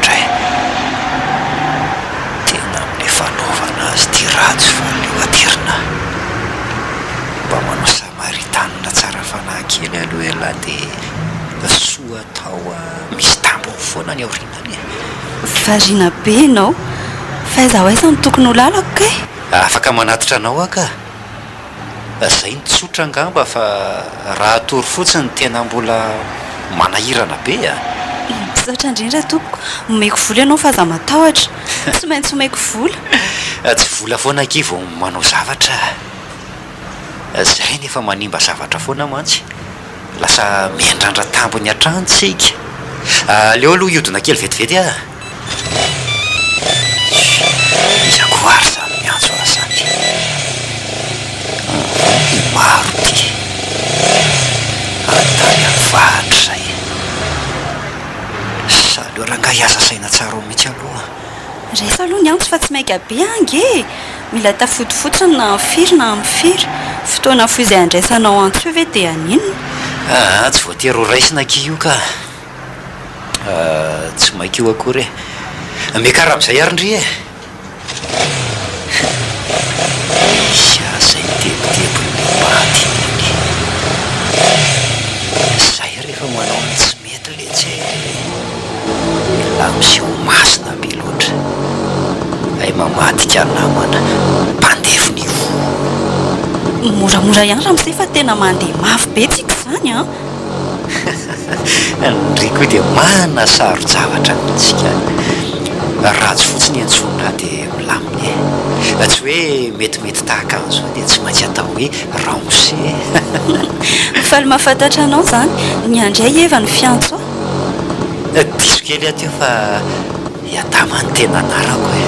Dray. Tena amin'ilay fanaovana azy ity ratsy fa aleo aterina. Mba manao samaritanina tsara fanahy kely aloha ialahy dia soa atao a, misy tambiny foana any aoriana any e. Variana be ianao. Fa aiza ho aiza no tokony ho lalako kay? Afaka manatitra anao aho ka. Zay no tsotra angamba fa raha atoro fotsiny tena mbola manahirana be a! Misaotra indrindra tompoko, omeko vola ianao fa aza matahotra, tsy maintsy omeko vola. Tsy vola foana akia vao manao zavatra a! Zay nefa manimba zavatra foana mantsy, lasa miandrandra tambiny hatrany tsika. Aleo aloha hiodina kely vetivety a! Iza koa ary izany miantso azy izany? I Maro ity. Anontany an'i Vahatra izay. Sa aleo rangahy hiasa saina tsara ao mihitsy aloha. Raiso aloha ny antso fa tsy maika be ange e! Mila tafody fotsiny na amin'ny firy na amin'ny firy. Fotoana fohy izay handraisanao antso eo ve dia haninona? Aa, tsy voatery ho raisina akia io ka. Tsy maika io akory e. Miakara amin'izay ary ndry e. Misy aza iny tebitebin'ilay bandy iny. Zay rehefa manao ny tsy mety letsy e. Elah miseho masina be loatra. Hay mamadika namana mpandefy ny voa. Moramora ihany ramose fa tena mandeha mafy be tsika izany an. Ndry koa dia manasaro-javatra mihitsy ka. Ratsy fotsiny iantsoana ahy dia milamina e. Tsy hoe metimety tahaka an'izao dia tsy maintsy atao hoe ramose e. Faly mahafantatra anao izany. Ny an-dry i Eva no fiantso ahy. Diso kely aho teo fa i Adama no tena anarako e.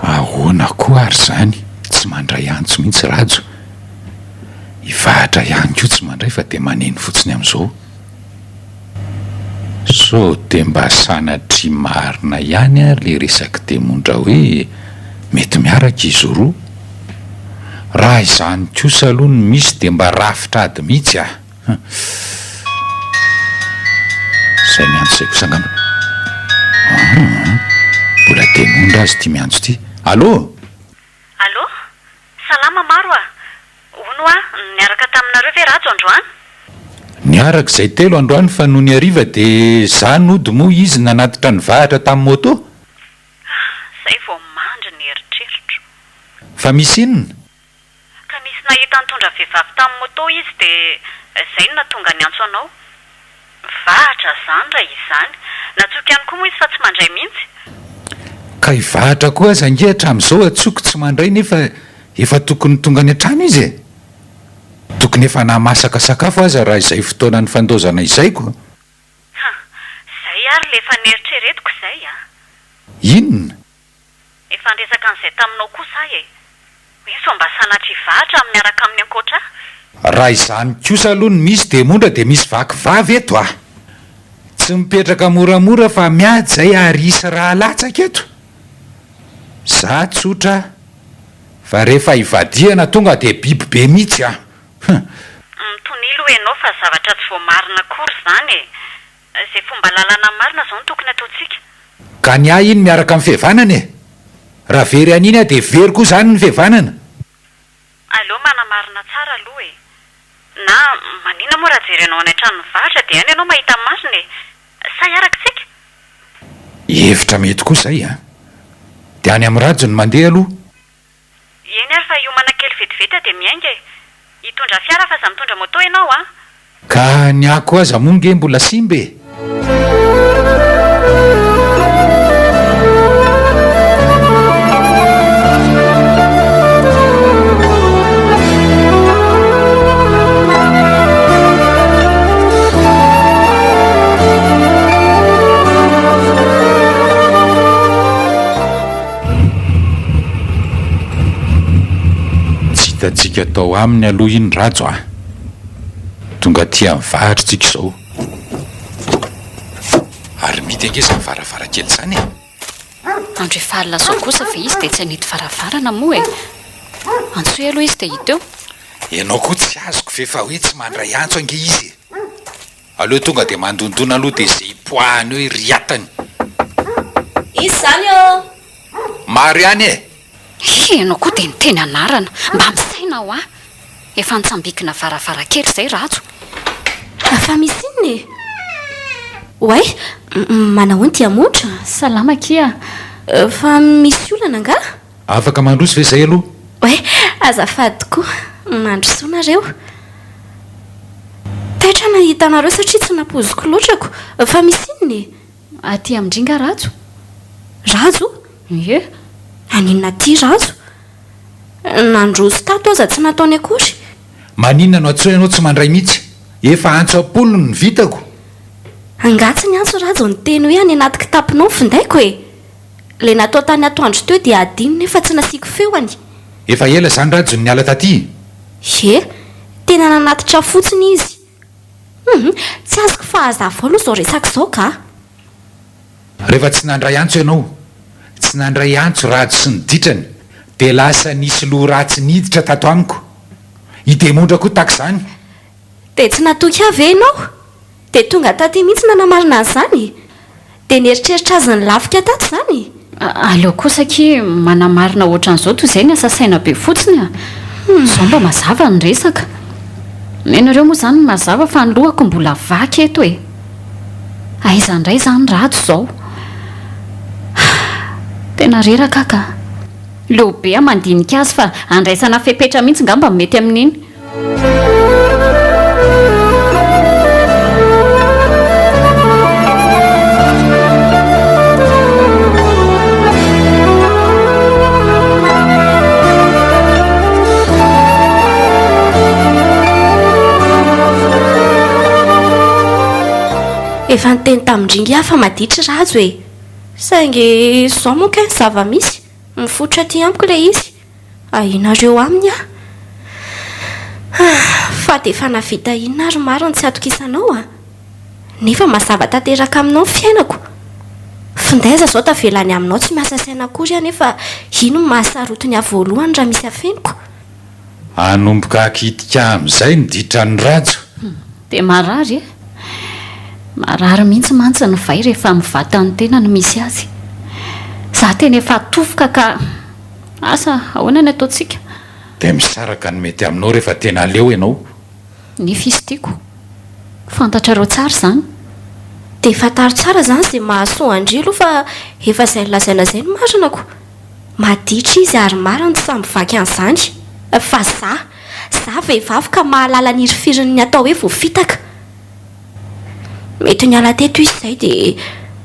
Ahoana koa ary izany tsy mandray antso mihitsy Rajo? I Vahatra ihany koa tsy mandray fa dia maneno fotsiny amin'izao. Sao dia mba sanatria marina ihany ary le resak'i Demondra hoe mety miaraka izy roa? Raha izany kosa aloha no misy dia mba rafitra ady mihitsy ah! Izay miantso izay kosa angamba. Aa! Mbola demony aza ity miantso ity. Allô? Allô? Salama Maro ah! Hono hoa, niaraka taminareo ve Rajo androany? Niaraka izay telo androany fa nony hariva dia za nody moa izy nanatitra ny vahatra tamin'ny moto. Ah, zay vao mandry ny eritreritro. Fa misy inona? Ka nisy nahita nitondra vehivavy tamin'ny moto izy dia zay no nahatonga niantso anao. Vahatra zany raha izany. Natsoiko ihany koa moa izy fa tsy mandray mihitsy. Ka i Vahatra koa aza ange hatramin'izao antsoiko tsy mandray nefa efa tokony tonga any an-trano izy e! Tokony efa nahamasaka sakafo aza raha izay fotoana nifandaozana izay ko! Ha! Zay ary le efa neritreretiko izay a! Inona? Efa niresaka an'izay taminao kosa aho e! Hoe sao mba sanatria vahatra ny miaraka aminy ankoatra ahy? Raha izany kosa aloha no misy dia mondra dia misy vaky vava eto a! Tsy mipetraka moramora fa miady izay ary hisy raha latsaka eto! Za tsotra fa rehefa ivadihana tonga dia biby be mihitsy a! Hum! Mitonia aloha ianao fa zavatra tsy voamarina akory izany e! Izay fomba lalana marina izao no tokony ataontsika. Ka ny ahy iny miaraka amin'ny fihavanana e! Raha very an'iny aho dia very koa izany ny fihavanana. Aleo manamarina tsara aloha e! Na manina moa raha jerenao any an-tranon'ny varotra dia any ianao mahita ny marina e! Sa hiaraka isika? Hevitra mety koa izay an! Dia any amin'i Rajo no mandeha aloha. Eny ary fa hiomana kely vetivety aho dia miainga e! Hitondra fiara fa aza mitondra moto ianao an! Ka ny ahy koa aza moa nge mbola simba e! Tsy hitantsika tao aminy aloha iny Rajo a! Tonga aty amin'ny vahatra tsika izao. Ary mihidy ange izany varavarankely izany e! Andro efa alina izao kosa ve izy dia tsy hanidy varavarana moa e! Antsoy aloha izy dia hita eo. Ianao koa tsy azoko f'efa hoe tsy mandray antso ange izy e! Aleo tonga dia mandondona aloha dia izay hipoahany eo iriatany. Iza izany ô? Maro ihany e! He, ianao koa dia niteny anarana. Mba misaina hoa! Efa nitsambikina varavarankely izay Rajo. Fa misy inona e? Oay, manahoana ity Amotra? Salama akia. Fa misy olana angaha? Afaka mandroso ve izay aloha? Oay, azafady tokoa. Mandrosoa nareo. Taitra nahita anareo satria tsy nampoiziko loatra ko. Fa misy inona e? Aty amin-dry nga Rajo? Rajo? Ie. Haninona aty Rajo? Nandroso tato aza tsy nataony akory. Maninona no antsoina ianao tsy mandray mihitsy? Efa antso am-polony ny vitako. Angaha tsy niantso Rajo niteny hoe any anaty kitaponao ny findaiko e? Ilay natao tany atoandro teo dia adino nefa tsy nasiako feony. Efa ela izany Rajo no niala taty? Ie, tena nanatitra fotsiny izy. Hum, tsy azoko fa hazavao aloha izao resaka izao ka! Rehefa tsy nandray antso ianao, tsy nandray antso Rajo sy ny ditrany, dia lasa nisy loha ratsy niditra tato amiko. I Demondra koa tahaka izany. Dia tsy natoky ahy ve ianao? Dia tonga taty mihitsy nanamarina an'izany? Dia nieritreritra azy nilafika tato izany? Aleo kosa akia manamarina ohatran'izao toy izay miasa saina be fotsiny a! Izao mba mazava ny resaka. Nenareo moa izany mazava fa ny lohako mbola vaky eto e! Aiza indray izany Rajo izao? Tena reraka aho ka! Leo be aho mandinika azy fa andraisana fepetra mihitsy ngamba no mety amin'iny. Efa niteny tamin-dry ingahy fa maditra Rajo e! Saingy izao moa kay ny zava-misy, mifototra aty amiko ilay izy. Ahianareo aminy aho. Ah, fa dia efa nahavita inona ary marina tsy atokisanao a? Nefa mazava tanteraka aminao ny fiainako. Finday aza izao tavela any aminao tsy miasa saina akory aho nefa ino no mahasarotiny ahy voalohany raha misy afeniko? Hanomboka hakitika amin'izay ny ditran'i Rajo. Dia marary e! Marary mihitsy mantsy ny vay rehefa amin'ny vatan'ny tena no misy azy. Za tena efa tofoka ka asa ahoana ny ataontsika? Dia misaraka ny mety aminao rehefa tena leo ianao. Nefa izy tiako. Fantatrareo tsara izany. Dia fantaro tsara izany izay mahasoa an-dry aloha fa efa izay nolazaina izay no marina ko. Maditra izy ary marina tsy sahy mivaky an'izany. Fa za, za vehivavy ka mahalala ny hirifirin'ny atao hoe voafitaka. Mety niala teto izy izay dia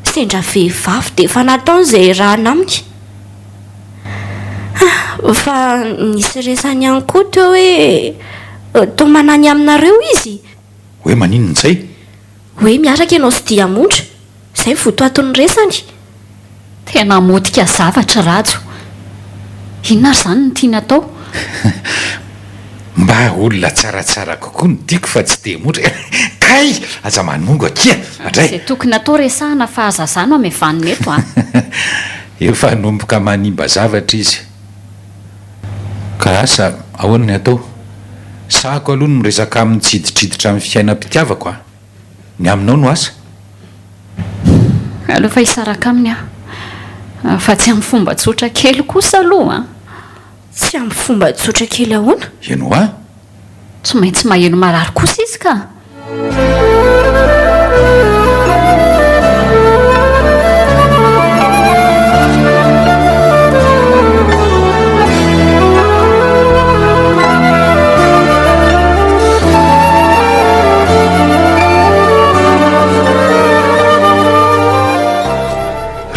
sendra vehivavy dia efa nataony izay iarahana aminy. Fa nisy resany ihany koa teo hoe toa manahy ny aminareo izy. Hoe maninona izay? Hoe miaraka ianao sy Diamondra. Izay ny votoatin'ny resany. Tena motika zavatra Rajo. Inona ary izany no tiany atao? Mba olona tsaratsara kokoa no tiako fa tsy diamondra e! Kay! Aza manongo akia! Adray! Izay tokony atao resahana fa aza za no amevanina eto a! Efa hanomboka manimba zavatra izy. Ka asa ahoana ny atao? Sahako aloha ny miresaka aminy tsy hiditriditra amin'ny fiainam-pitiavako a! Ny aminao no asa? Aleo fa hisaraka aminy aho. Fa tsy amin'ny fomba tsotra kely kosa aloha an! Tsy amin'ny fomba tsotra kely ahoana? Eny hoa! Tsy maintsy maheno marary kosa izy ka!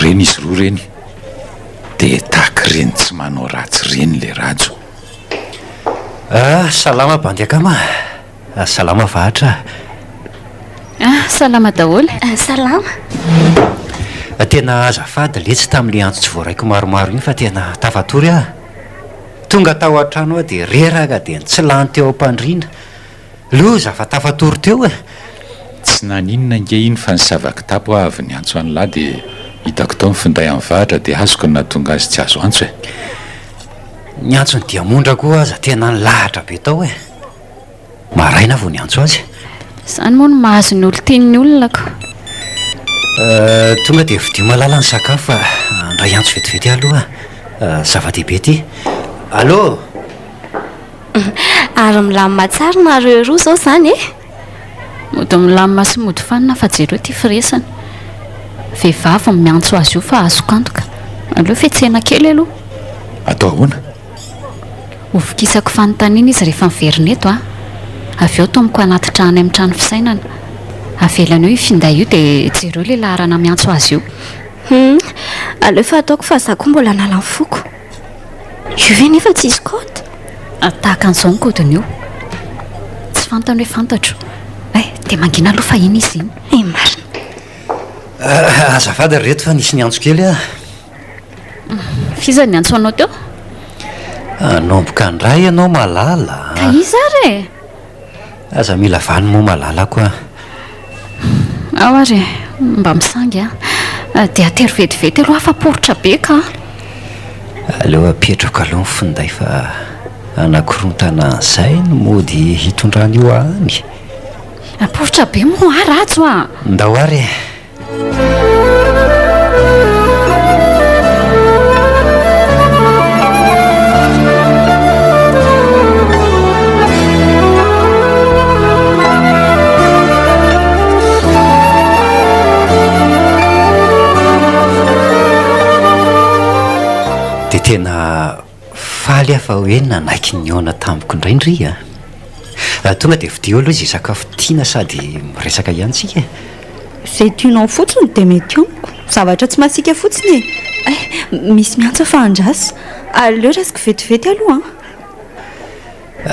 Reny izy roa reny dia tahaka ireny tsy manao ratsy ireny ilay Rajo. Ah, salama bandy akama ah. Salama Vahatra ah. Ah, salama daholo. Salama. Tena azafady letsy tamin'ilay antso tsy voaraiko maromaro iny fa tena tafatory aho. Tonga tao an-trano aho dia reraka dia nitsilany teo am-pandriana. Loza fa tafatory teo e! Tsy naninona ange iny fa nisava kitapo aho avy niantso an'lah dia hitako tao ny finday an'i Vahatra dia azoko ny nahatonga azy tsy azo antso e! Niantso an'i Diamondra koa aza tena nilahatra be tao e! Maraina aho vao niantso azy. Izany moa no mahazo ny olon-tian'ny olona ko. Tonga dia vidio malala ny sakafo fa handray antso vetivety aho aloha. Zava-dehibe ity. Allô! Ary milamina tsara nareo roa izao izany e? Mody milamina sy mody fanina fa jereo ity firesany. Vehivavy no miantso azy io fa azoko antoka. Aleo fihetsehana kely aloha. Atao ahoana? Hovokisako fanontaniana izy rehefa miverina eto a! Avy eo tomiko hanatitra any amin'ny trano fisainana. Avelany eo io finday io dia jereo ilay laharana miantso azy io. Hum, aleo fa ataoko fa za koa mbola hanala ny foko. Io ve nefa tsisy code? Tahaka an'izao ny code-ny io. Tsy fantany hoe fantatro. Eh, dia mangina aloha fa iny izy iny. Eh, marina. Azafady ry reto fa nisy niantso kely aho. F'iza niantso anao teo? Hanomboka indray ianao Malala a! Ka iza ary e? Aza mila vaniny moa Malalako a! Ao ary e, mba misangy a! Dia atero vetivety aloha fa poritra be ka! Aleo apetrako aloha ny finday fa hanakorontana an'izay no mody hitondrany io any. Poritra be moa aho Rajo a! Ndao ary e! Dia tena faly aho fa hoe nanaiky nihaona tamiko indray ndry a! Tonga dia vidio aloha izay sakafo tiana sady miresaka ihany tsika e! Izay tianao fotsiny dia mety amiko. Zavatra tsy masiaka fotsiny e! Hay, misy miantso fa andraso. Aleo raisiko vetivety aloha an!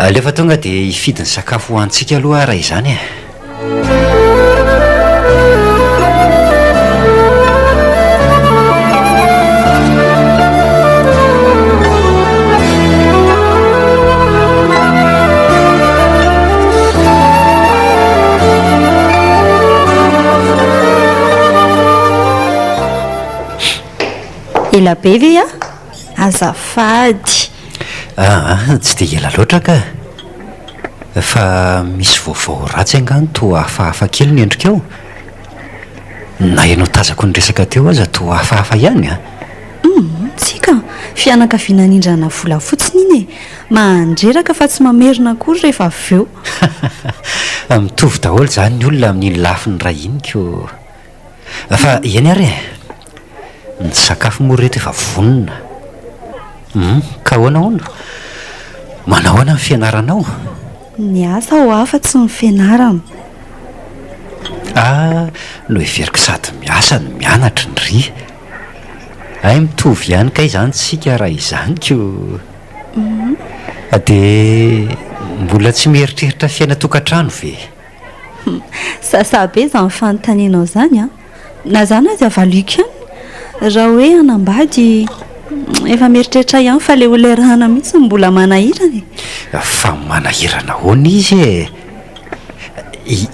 Aleo fa tonga dia hifidy ny sakafo hohanintsika aloha aho raha izany e! Ela be ve aho? Azafady. Aa, tsy dia ela loatra ka. Fa misy vaovao ratsy angaha no toa hafahafa kely ny endrikao? Na ianao tazako niresaka teo aza toa hafahafa ihany an! Humm, tsia ka! Fianakaviana nindrana vola fotsiny iny e! Mandreraka fa tsy mamerina akory rehefa avy eo. Mitovy daholo izany ny olona amin'iny lafiny iray iny ko! Fa eny ary e! Ny sakafo moa reto efa vonona. Humm, ka ahoana hono? Manao ahoana ny fianaranao? Ny asa ho'a fa tsy ny fianarana. Ah, noheveriko sady miasa no mianatra ndry. Hay mitovy ihany kay izany tsika raha izany ko. Dia mbola tsy mieritreritra fiainan-tokantrano ve? Sasa be izany fanontanianao izany an! Na izany aza valiako ihany. Raha hoe hanambady, efa mieritreritra ihany fa ilay olona iarahana mihitsy no mbola manahirana e! Fa manahirana ahoana izy e?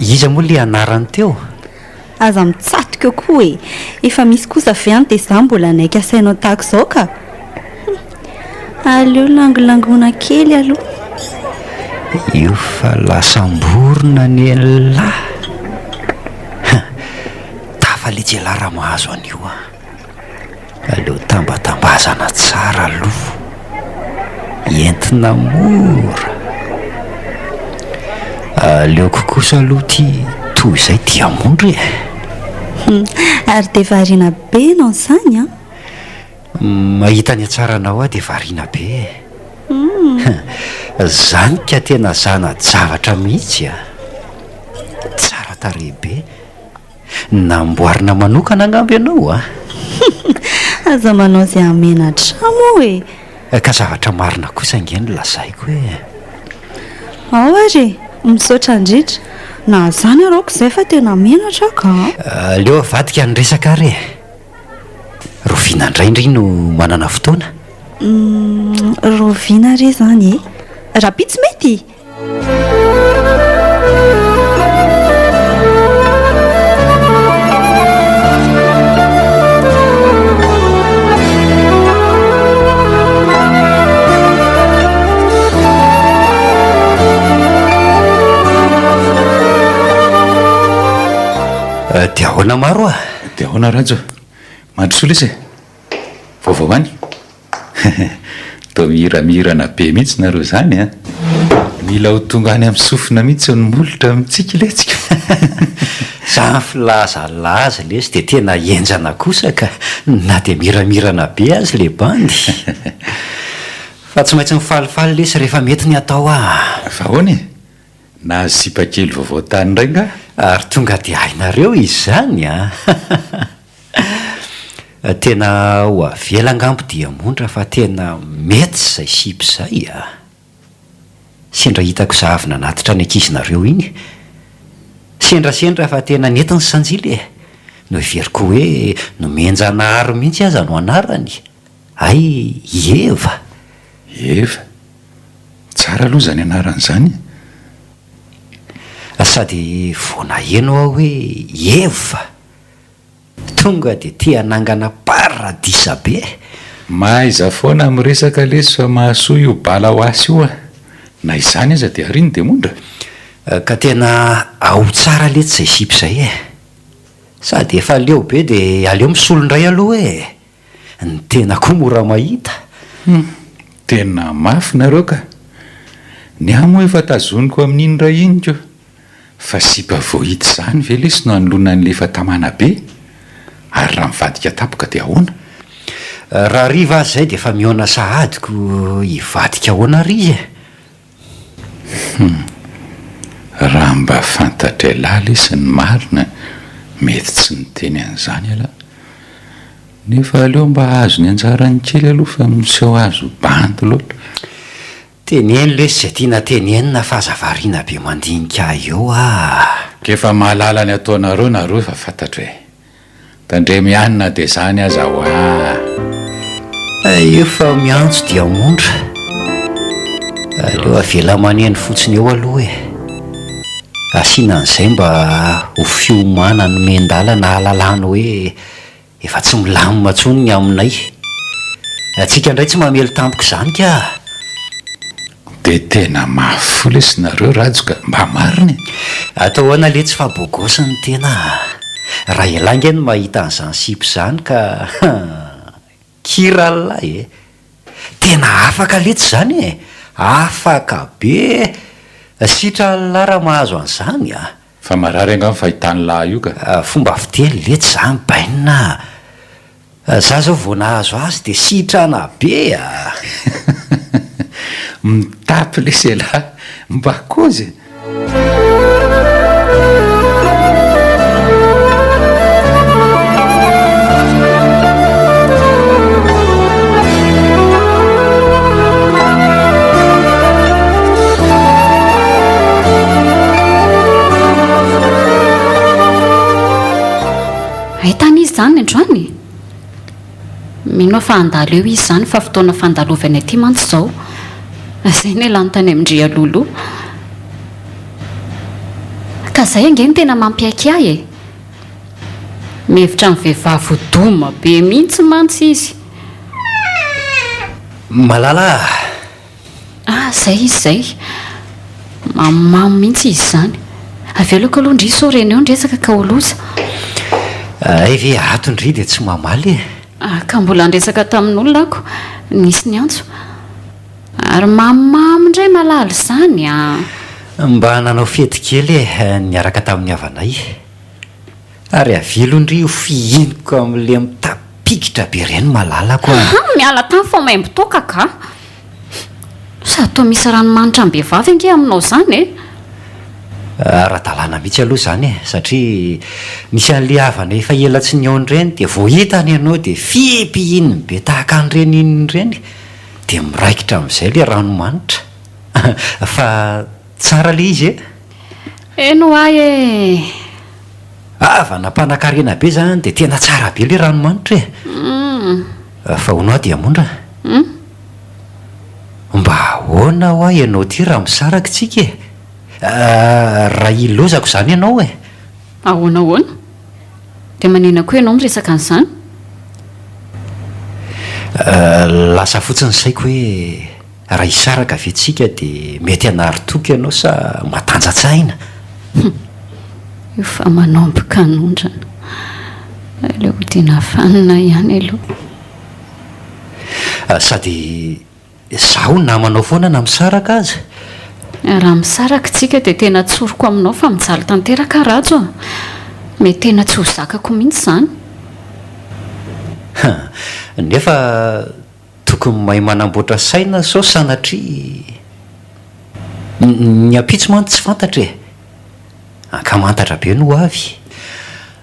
Iza moa ilay anarany teo? Aza mitsatoka eo koa e! Efa misy kosa ve any dia izaho mbola hanaiky asainao tahaka izao ka! Hum! Aleo langolangoina kely aloha. Io fa lasam-borona anie lah! Hum! Tafa letsy elah raha mahazo an'io an! Aleo tambatambazana tsara aloha, entina mora. Aleoko kosa aloha ity toy izay diamondra e! Hum, ary dia variana be ianao izany an! Mahita ny hatsaranao aho dia variana be e! Hum, zany ka tena zana-javatra mihitsy a! Tsara tarehy be. Namboarina manokana angamba ianao a! Aza manao izay hamenatra ahy moa e! Ka zavatra marina kosa ange no lazaiko e! Ao ary e! Misaotra indrindra. Na izany ary aoka izay fa tena menatra aho ka! Aleo avadika ny resaka ary e! Rahoviana indray ndry no manana fotoana? Rahoviana re izany e? Rahampitso mety? Dia ahoana maro a? Dia ahoana Rajo? Mandrosoa lesy e! Vaovao any? Toa mihiramirana be mihitsy nareo izany an! Mila ho tonga any amin'ny sofina mihitsy ny molotra mitsiky letsy ka! Zany filazalaza lesy dia tena henjana kosa ka! Na dia miramirana be aza le bandy! Fa tsy maintsy mifalifaly lesy rehefa mety ny atao ah! Fa ahoana e? Nahazo sipa kely vaovao tany indray nga? Ary tonga dia hainareo izany an! Tena ho avela angamba diamondra fa tena mety izay sipa izay a! Sendra hitako za avy nanatitra ny ankizinareo iny. Sendrasendra fa tena nety ny sanjily e! Noheveriko hoe nomen-janahary mihitsy aza no anarany. Hay i Eva! Eva? Tsara aloha izany anarana izany e! Sady vao naheno aho hoe Eva! Tonga dia te hanangana paradisa be. Mahaiza foana miresaka lesy fa mahasoa io bala ho asy io a! Na izany aza dia arino dia mondra. Ka tena ao tsara letsy izay sipa izay e! Sady efa leo be dia aleo misolo indray aloha e! Ny tena koa mora mahita. Hum! Tena mafy nareo ka! Ny ahy moa efa tazoniko amin'iny iray iny ko! Fa sipa vao hita izany ve lesy no anoloana an'ilay efa tamana be? Ary raha mivadika tampoka dia ahoana? Raha hariva aza izay dia efa mihaona sahady ko hivadika ahoana ary izy e? Hum! Raha mba fantatr'ialahy lesy ny marina mety tsy niteny an'izany ialahy. Nefa aleo mba hahazo ny anjarany kely aloha fa miseho azy ho bandy loatra. Teneno lesy izay tiana tenenina fa aza variana be mandinika ahy eo ah! K'efa mahalala ny ataonareo nareo efa fantatro e! Tandremo ihany na dia izany aza hoa! Efa miantso diamondra. Aleo avela maneno fotsiny eo aloha e! Asiana an'izay mba ho fiomanana nomen-dalana ahalalana hoe Efa tsy milamina intsony ny aminay. Antsika indray tsy mamely tampoka izany ka! Dia tena mafy fo lesy nareo rajo ka, mba marina e! Atao ahoana letsy fa bogosy ny tena a! Raha elah nge no mahita an'izany sipa izany ka kiralahy e! Tena afaka letsy izany e! Afaka be! Sitran'lah raha mahazo an'izany a! Fa marary angaha ny fahitan'lah io ka! Fomba fiteny letsy izany bainina a! Za zao vao nahazo azy de sitrana be a! Mitapy lesy elah, mba kozy e! Hay tany izy izany androany e! Mino aho fa handalo eo izy izany fa fotoana fandalovany aty mantsy izao. Izay no ialany tany amin-dry alohaloha. Ka izay ange no tena mampiaiky ahy e! Mihevitra ny vehivavy ho doma be mihitsy mantsy izy. Malala a! Ah, izay izy izay. Mamomamo mihitsy izy izany. Avelako aloha ndry sao reny eo ny resaka ka ho loza. Hay ve ato ndry dia tsy mamaly e? Ah, ka mbola niresaka tamin'olona ako, nisy niantso. Ary mamomamo indray Malala izany an! Mba nanao fety kely e, niaraka tamin'ny havanay. Ary avelo ndry io fihiniko amin'le mitapikitra be ireny malalako a! Aha, miala tany fa maimbo toaka ka! Sady toa misy ranomanitra am-behivavy ange aminao izany e! Ara-dalàna mihitsy aloha izany e! Satria nisy an'le havana efa ela tsy nihaona ireny dia vao hitany ianao dia fihipihininy be tahaka an'ireny inona ireny dia miraikitra amin'izay le ranomanitra fa tsara le izy e! Eny ho ahy e! Havana mpanankarena be zany dia tena tsara be le ranomanitra e! Fa hono aho Diamondra a! Mba ahoana hoa ianao ity raha misaraka tsika e? Raha ilaozako izany ianao e! Ahoana ahoana? Dia manina koa ianao miresaka an'izany? Lasa fotsiny ny saiko hoe Raha hisaraka ve tsika dia mety hanary toky ianao sa matanja-tsaina? Hum! Io fa manomboka hanondrana. Aleo hodiana vanona ihany aloha. Sady izaho namanao foana na misaraka aza. Raha misaraka tsika dia tena tsoriko aminao fa mijaly tanteraka aho Rajo a! Mety tena tsy ho zakako mihitsy izany. Hum! Nefa Tokony mahay manamboatra saina sao sanatria ny ampitso mantsy tsy fantatra e! Ankamantatra be no ho avy.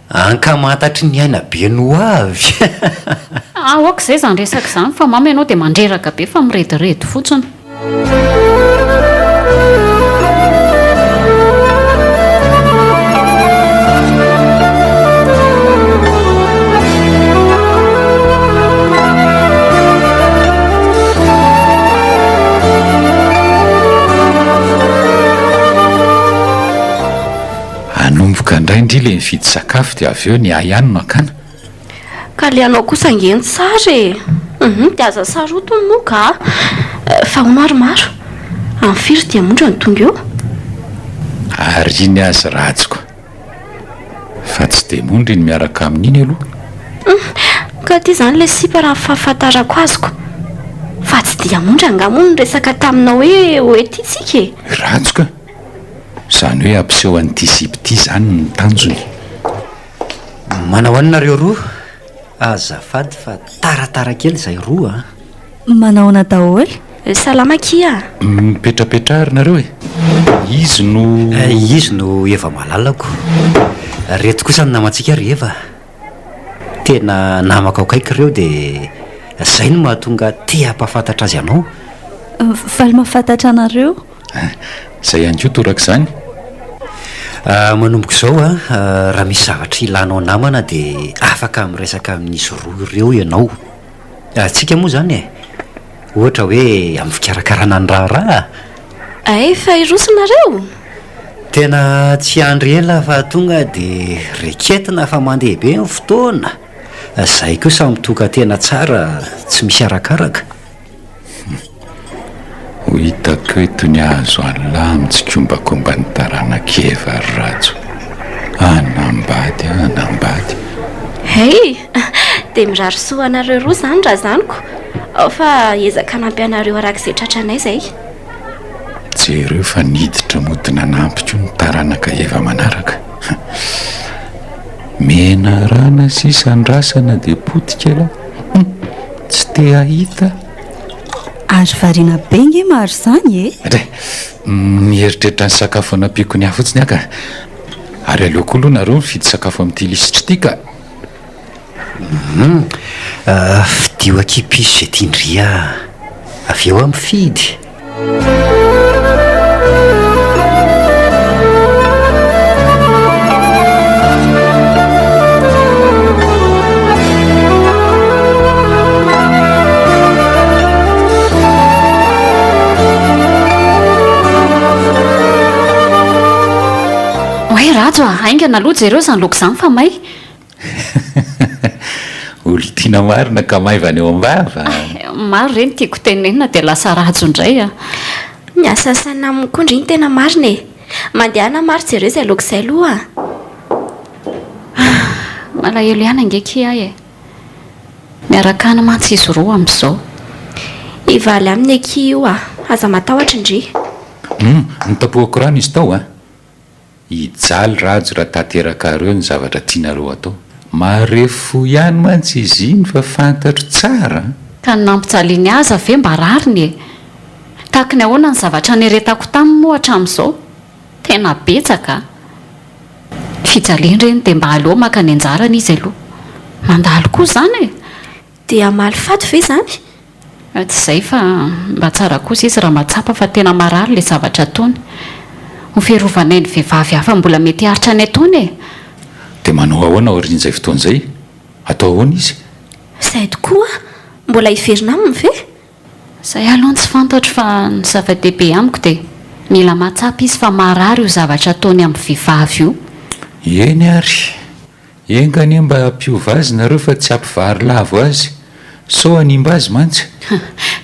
Ankamantatry ny aina be no ho avy. Aoka izay izany resaka izany fa mama ianao dia mandreraka be fa mirediredy fotsiny. Hanomboka indray ndry le mividy sakafo dia avy eo ny ahy ihany no hakana. Ka le anao kosa ange no tsara e! Hum dia aza sarotiny moa ka! Fa hono ary maro, amin'ny firy diamondra no tonga eo? Ary iny azy rajoko. Fa tsy diamondra iny miaraka aminy iny aloha. Hum ka aty izany le sipa raha ny fahafantarako azoko. Fa tsy diamondra angaha moa no niresaka taminao hoe ho ety tsika e? Rajo ka! Izany hoe hampiseho an'ity sipa ity izany ny tanjony. Manao ahoana nareo roa? Azafady fa taratara kely izay roa a! Manahoana daholo? Salama akia a! Mipetrapetraha ary nareo e! Izy no. Izy no Eva malalako. Reto kosa ny namantsika ry Eva. Tena namako akaiky ireo dia izay no mahatonga te hampahafantatra azy anao. Faly mahafantatra anareo. Izay ihany koa torak'izany. Manomboka izao, raha misy zavatra ilanao namana dia afaka miresaka amin'izy roa ireo ianao. Tsika moa izany e! Ohatra hoe amin'ny fikarakarana ny raharaha. Efa hiroso nareo? Tena tsy hiandry ela fa tonga dia reketina fa mandeha be ny fotoana. Izay koa samy tokan-tena tsara tsy misy arakaraka. Ho. Ho hitako eto ny hahazo an'lah amin'ny tsikombakomban'ny taranak'i Eva ry Rajo. Hanambady aho, hanambady. Hey! Dia mirary soa anareo roa izany razaniko. Ao fa hiezaka hanampy anareo araka izay tratranay izay. Jereo fa niditra mody nanampy koa ny taranaka Eva manaraka. Menarana sisa andrasana dia potika lah. Hum! Tsy te hahita. Ary variana be nge maro izany e! Dray! Mieritreritra ny sakafo hanampiako ny ahy fotsiny aho ka. Ary aleo koa aloha nareo mifidy sakafo amin'ity lisitra ity ka. Hum! Fidio akia piso izay tian-dry ah! Avy eo aho mifidy. Oay Rajo a, haingana aloha jereo izany laoka izany fa may. Olon-tiana marina ka maivana eo am-bava. Maro re ny tiako tenenina dia lasa Rajo indray a. Miasa saina aminy koa ndry ny tena marina e. Mandehana maro jereo izay laoka izay aloha a. Malahelo ihany ange kia ahy e. Miaraka any mantsy izy roa amin'izao. Hivaly aminy akia io a. Aza matahotra ndry. Hum, notapohako rano izy tao a. Hijaly Rajo raha tanterakareo ny zavatra tianareo atao. Marefo fo ihany mantsy izy iny fa fantatro tsara an! Ka ny nampijaliany aza ve mba rariny e? Tahaky ny ahoana ny zavatra nieretako taminy moa hatramin'izao? Tena betsaka a! Fijaliana ireny dia mba aleo maka ny anjarany izy aloha. Mandalo koa izany e! Dia hamaly faty ve izany? Tsy izay fa mba tsara kosa izy raha mahatsapa fa tena marary ilay zavatra ataony. Ho fiarovanay ny vehivavy hafa mbola mety hiaritra ny ataony e! Dia manao ahoana aorian'izay fotoana izay? Atao ahoana izy? Izay tokoa! Mbola hiverina aminy ve? Izay aloha no tsy fantatro fa ny zava-dehibe amiko dia mila mahatsapa izy fa marary io zavatra ataony amin'ny vehivavy io. Eny ary! Enga anie mba hampiova azy nareo fa tsy hampivary lavo azy. Sao hanimba azy mantsy.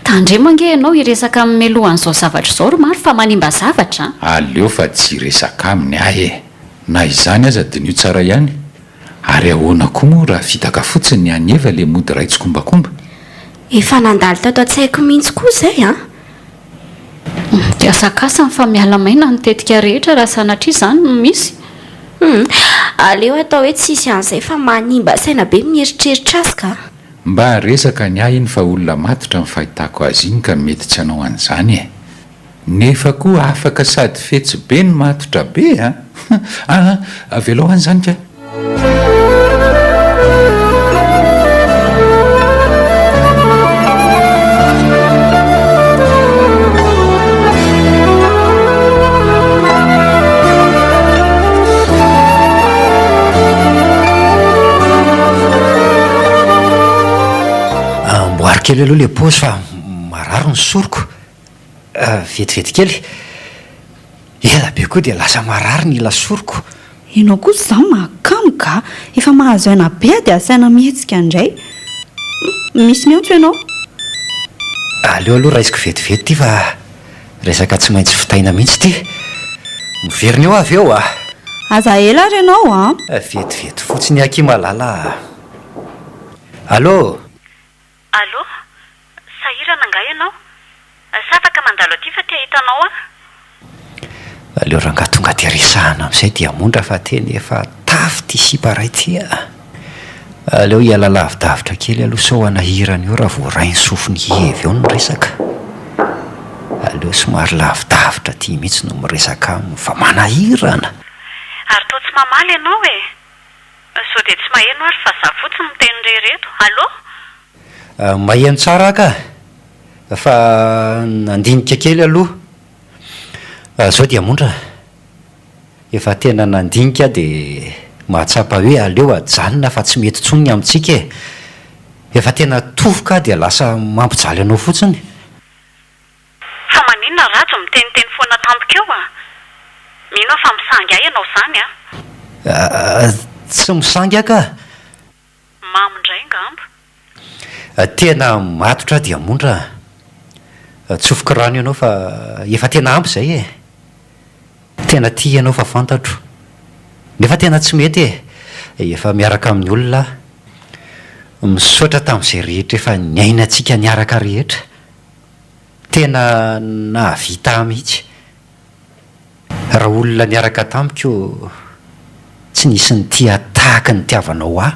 Tandremo ange ianao hiresaka amin'ny mialohan'izao zavatra izao ry Maro fa manimba zavatra a! Aleo fa tsy hiresaka aminy aho e! Na izany aza diniho tsara ihany. Ary ahoana koa moa raha fitaka fotsiny ny an'i Eva le mody ray tsikombakomba? Efa nandalo tato an-tsaiko mihitsy koa izay an! Dia asakasany fa miala maina ny tetika rehetra raha sanatria izany no misy. Hum, aleo atao hoe tsisy an'izay fa manimba saina be mieritreritra azy ka. Mba resaka ny ahy iny fa olona matotra ny fahitako azy iny ka mety tsy hanao an'izany e! Nefa koa afaka sady fetsy be no matotra be a! Aa avelao any izany ka! Amboary kely aloha ilay paozy fa marary ny soroko. Vetivety kely. Ela be koa dia lasa marary ny ila soroko. Ianao kosa izany mahakamo ka! Efa mahazo aina be aho dia asaina mihetsika indray. Misy miantso ianao. Aleo aloha raisiko vetivety ity fa resaka tsy maintsy vitaina mihitsy ity. Miverina eo aho avy eo a! Aza ela ary ianao a! Vetivety fotsiny akia malala a! Allô! Allô! Sahirana angaha ianao? Sa afaka mandalo aty fa te hahita anao aho? Aleo rangahy tonga dia resahana amin'izay diamondra fa tena efa tafy ity sipa ray ity a! Aleo hiala lavidavitra kely aloha sao hanahirana eo raha vao rainy sofiny hihevy eo ny resaka. Aleo somary lavidavitra aty mihitsy no miresaka aminy fa manahirana! Ary toa tsy mamaly ianao e! Sao dia tsy maheno ary fa za fotsiny miteny irery eto. Allô? Maheno tsara aho ka! Fa nandinika kely aloha. Zao diamondra a! Efa tena nandinika aho dia mahatsapa hoe aleo ajanona fa tsy mety intsony ny amintsika e! Efa tena tofoka aho dia lasa mampijaly anao fotsiny. Fa maninona Rajo miteniteny foana tampoka eo a? Mino aho fa misangy ahy ianao izany a! Tsy misangy aho ka! Mamo indray ngamba. Tena matotra diamondra a! Tsofiko rano ianao fa efa tena ampy izay e! Tena tia ianao fa fantatro. Nefa tena tsy mety e! Efa miaraka amin'ny olona aho. Misaotra tamin'izay rehetra efa niainantsika niaraka rehetra. Tena nahavita ahy mihitsy. Raha olona niaraka tamiko tsy nisy nitia tahaka ny nitiavanao ahy.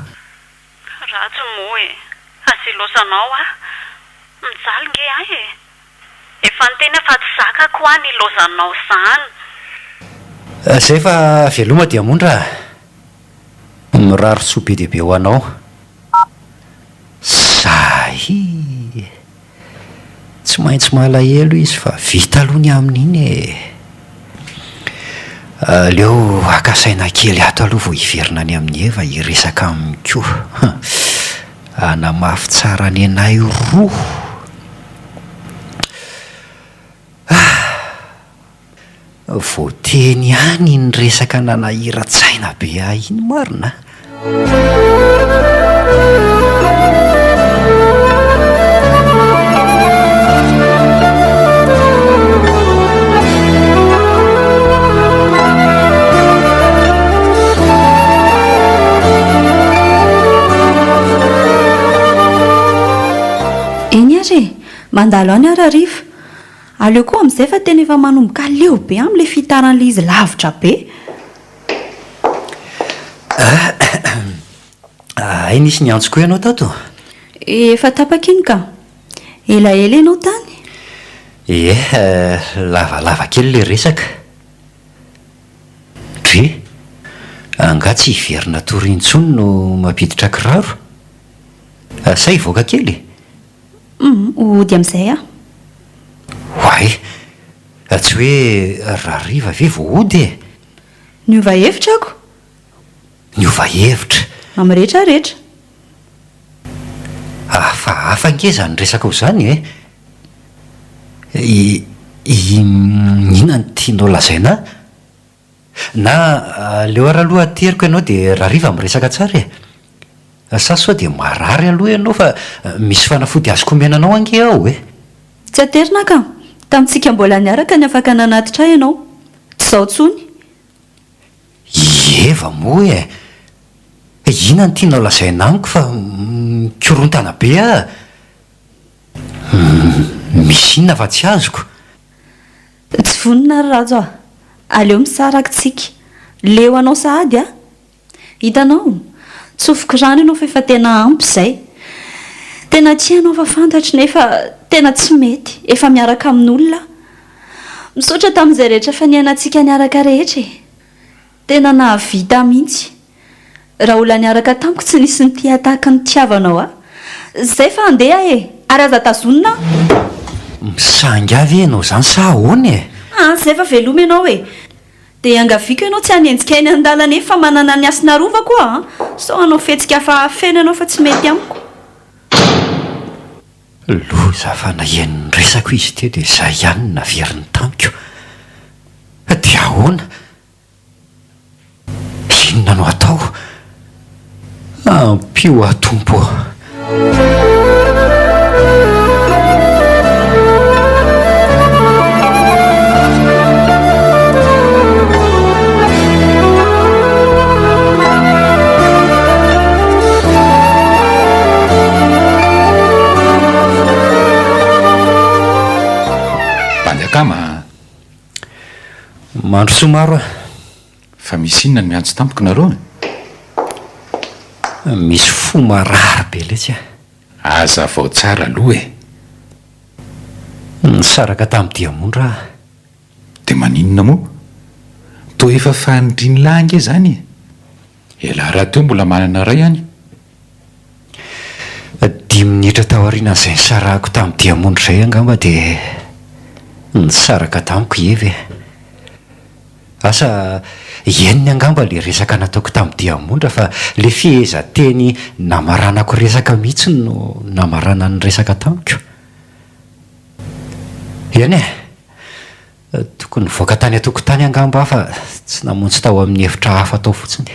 Ratsy moa e! Aza ilaozanao aho. Mijaly nge ahy e! Efa niteny aho fa tsy zakako hoa ny ilaozanao izany. Zay fa veloma Diamondra a! Mirary soa be dia be ho anao. Sahy! Tsy maintsy malahelo izy fa vita aloha ny amin'iny e! Aleo haka saina kely ato aloha vao hiverina any amin'i Eva hiresaka aminy koa. Hanamafy tsara nenay roa. Ah! Voateny ihany iny resaka nanahiran-tsaina be ahy iny marina a! Eny ary e! Mandalo any aho rahariva. Aleo koa amin'izay fa tena efa manomboka leo be amin'ilay fitaran'ilay izy lavitra be. Hay nisy niantso koa ianao tato? Efa tapaka iny ka. Elaela ianao tany? Ie, lavalava kely ilay resaka. Dry, angaha tsy hiverina hatory intsony no mampiditra kiraro? Sa hivoaka kely? Hum, hody amin'izay aho. Oay! Tsy hoe rahariva ve vao hody e? Niova hevitra ako. Niova hevitra. Amin'ny rehetra rehetra. Hafahafa ange izany resakao izany e! I, inona no tianao lazaina ahy? Na aleo ary aloha ateriko ianao dia rahariva miresaka tsara e! Sa sao dia marary aloha ianao fa misy fanafody azoko omena anao ange ao e! Tsy aterina ka! Tamintsika mbola niaraka ny afaka nanatitra ahy ianao. Tsy izao intsony. I Eva moa e! Inona no tianao lazaina amiko fa mikorontana be aho? Misy inona fa tsy azoko? Tsy vonona ary Rajo a! Aleo misaraka tsika. Leo anao sahady aho. Hitanao? Tsofiko rano ianao fa efa tena ampy izay. Tena tia anao fa fantatro nefa tena tsy mety, efa miaraka amin'olona aho. Misaotra tamin'izay rehetra efa niainantsika niaraka rehetra e! Tena nahavita mihitsy. Raha olona niaraka tamiko tsy nisy nitia tahaka ny nitiavanao ahy. Zay fa handeha aho e! Ary aza tazonina aho. Misangy ahy ve ianao izany sa ahoana e? An, zay fa veloma ianao e! Dia iangaviako ianao tsy hanenjika eny an-dalana eny fa manana ny hasina arovako aho an! Sao hanao fihetsika hafahafa feno ianao fa tsy mety amiko. Loza fa naheno ny resako izy teo dia izay ihany no naveriny tamiko. Dia ahoana? Inona no atao? Ampio aho Tompo ô! Bandy akama a! Mandrosoa maro a! Fa misy inona no miantso tampoka nareo e? Misy fo marary be letsy a! Azavao tsara aloha e! Nisaraka tamin'i Diamondra aho. Dia maninona moa? Toa efa fanirian'lah ange izany e! Elah rahateo mbola manana ray any. Dimy minitra taorian'izay nisarahako tamin'i Diamondra izay angamba dia nisaraka tamiko i Eva e! Asa henony angamba ilay resaka nataoko tamin'i Diamondra fa ilay fehezanteny namaranako resaka mihitsy no namaranany resaka tamiko. Eny e! Tokony nivoaka tany an-tokotany angamba aho fa tsy namonjy tao amin'ny efitra hafa tao fotsiny.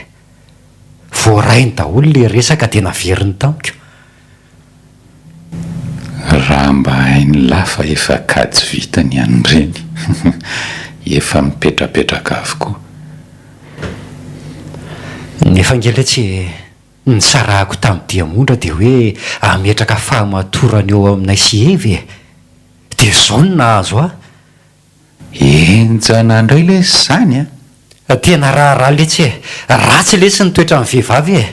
Voarainy daholo ilay resaka dia naveriny tamiko. Raha mba hain'lah fa efa kajy vita ny an'ireny. Efa mipetrapetraka avokoa. Nefa ange letsy e, nisarahako tamin'i Diamondra dia hoe hametraka fahamatorana eo aminay sy Eva e! Dia izao no nahazo ahy. Henjana indray lesy izany a! Tena raharaha letsy e! Ratsy letsy ny toetran'ny vehivavy e!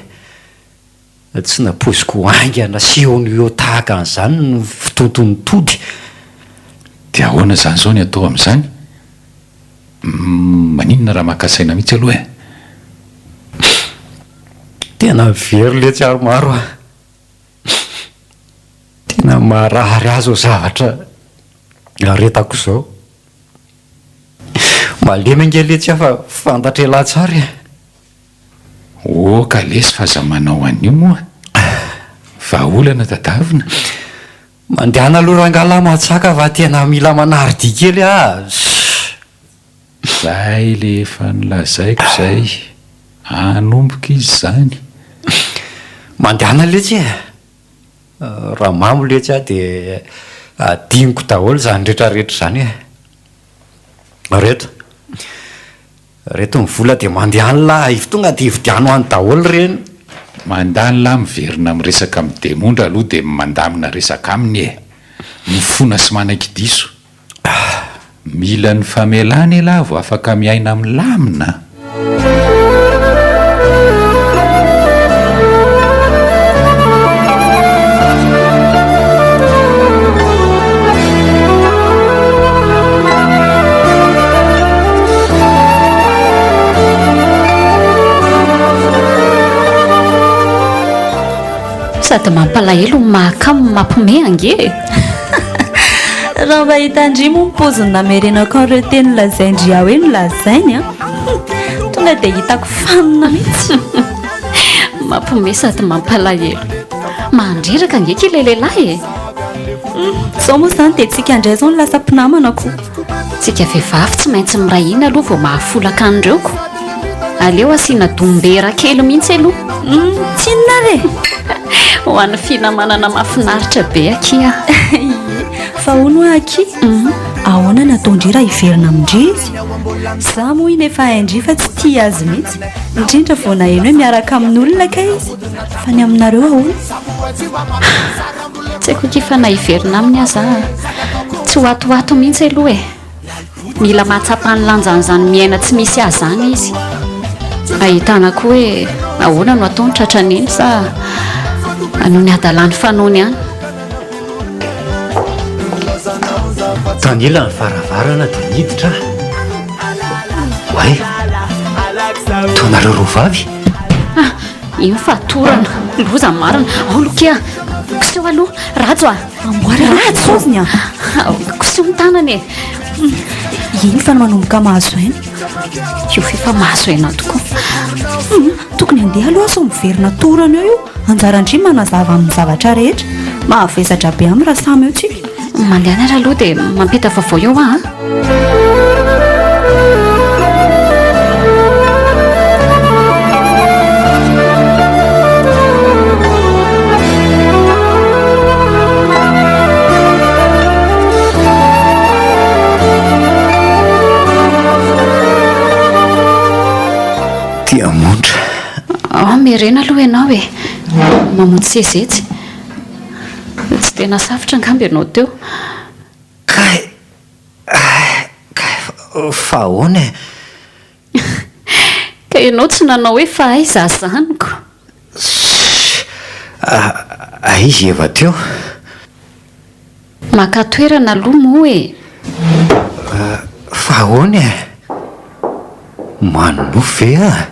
Tsy nampoiziko ho haingana sy eo no eo tahaka an'izany ny fitonton'ny tody. Dia ahoana izany izao ny atao amin'izany? Maninona raha maka saina mihitsy aloha e? Tena very letsy ary maro a! Tena marary ahy izao zavatra aretako izao. Malemy ange letsy aho fa fantatr'elah tsara e! Oka lesy fa aza manao an'io moa. Vahaolana tadavina. Mandehana aloha rangahy lahy matsaka fa tena mila manary dia kely ah! Zay le efa nolazaiko zay, hanomboka izy zany. Mandehana letsy e! Raha mamo letsy aho dia adinoko daholo izany retraretra izany e! Reto. Reto ny vola dia mandeha any lah if tonga dia ividiano any daholo ireny. Mandany lah miverina miresaka amin'i Demondra aloha dia mandamina resaka aminy e! Mifona sy manaiky diso. Mila ny famelana elah vao afaka miaina milamina. Sady mampalahelo no mahakamo no mampime ange e! Raha mba hitan-dry moa ny paoziny namerenako an'ireo teny nolazain-dry aho hoe nolazainy an! Tonga dia hitako fanina mihitsy. Mampime sady mampalahelo. Mandreraka ange k'ilay lehilahy e! Izao moa izany dia tsika indray izao no lasa mpinamana ko. Tsika vehivavy tsy maintsy miray hina aloha vao mahafolaka an'ireo ko. Aleo asiana dombera kely mihitsy aloha. Tsy inona ary e! Ho an'ny finamanana mahafinaritra be akia. Ie, fa hono hoa akia, ahoana ny ataon-dry raha hiverina amin-dry izy? Za moa iny efa hain-dry fa tsy tia azy mihitsy, indrindra vao naheno hoe miaraka amin'olona kay izy. Fa ny aminareo ahoana? Tsy haiko akia fa na hiverina aminy aza aho, tsy ho ato ho ato mihitsy aloha e! Mila mahatsapa ny lanjan'izany miaina tsy misy azy izany izy. Ahitana koa hoe ahoana no ataony tratrany eny sa hanao ny hadalany fanaony ihany. Tanila ny varavarana dia niditra aho. Oay! Toa anareo roa vavy? Ah! Iny fatorana. Loza marina. Ao lokia. Koseho aloha. Rajo a. Amboarina Rajo. paoziny a. Koseho ny tanana e. Iny fa manomboka mahazo aina. Io f'efa mahazo aina tokoa. Hmm, tokony handeha aloha sao miverina torana eo io. Anjaran-dry manazava amin'ny zavatra rehetra. Mahavesatra be amin'ny raha samy eo tsika. Mandehana ary aloha dia mampita vaovao eo aho a. Diamondra. Ah, miherena aloha ianao e. Mamonjy seza etsy. Tsy dia nasafotra angamba ianao teo. Kay! Kay fa ahoana e? Ka ianao tsy nanao hoe fa aiza azaniko? Ssss! Aiza i Eva teo? Maka toerana aloha moa e! Fa ahoana e? Manonofy ve aho?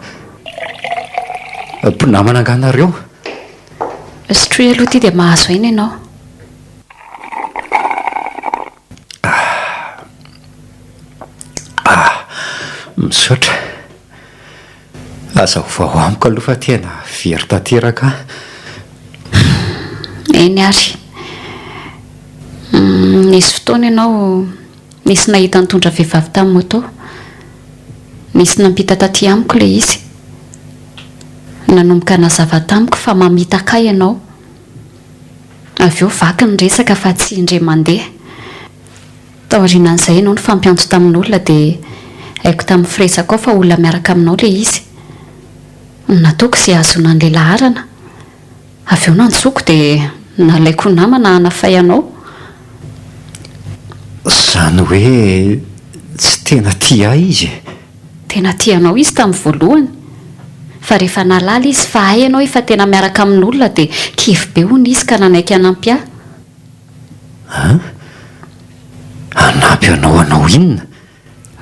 Mpinamana angaha nareo? Sotroy aloha ity dia mahazo aina ianao. Ah! Misaotra. Aza ovao amiko aloha fa tena very tanteraka aho. Eny ary. Nisy fotoana ianao nisy nahita nitondra vehivavy tamin'ny moto. Nisy nampita taty amiko ilay izy. Nanomboka nazava tamiko fa mamitaka ahy ianao. Avy eo vaky ny resaka fa tsy indray mandeha. Taorianan'izay ianao nifampiantso tamin'olona dia haiko tamin'ny firesakao fa olona miaraka aminao ilay izy. Ny nataoko izay hahazoana an'ilay laharana. Avy eo nantsoiko dia nalaiko ho namana hanafay anao. Izany hoe tsy tena tia ahy izy e? Tena tia anao izy tamin'ny voalohany. Fa rehefa nahalala izy fa hay ianao efa tena miaraka amin'olona dia kivy be hono izy ka nanaiky hanampy ahy. An? Hanampy anao hanao inona?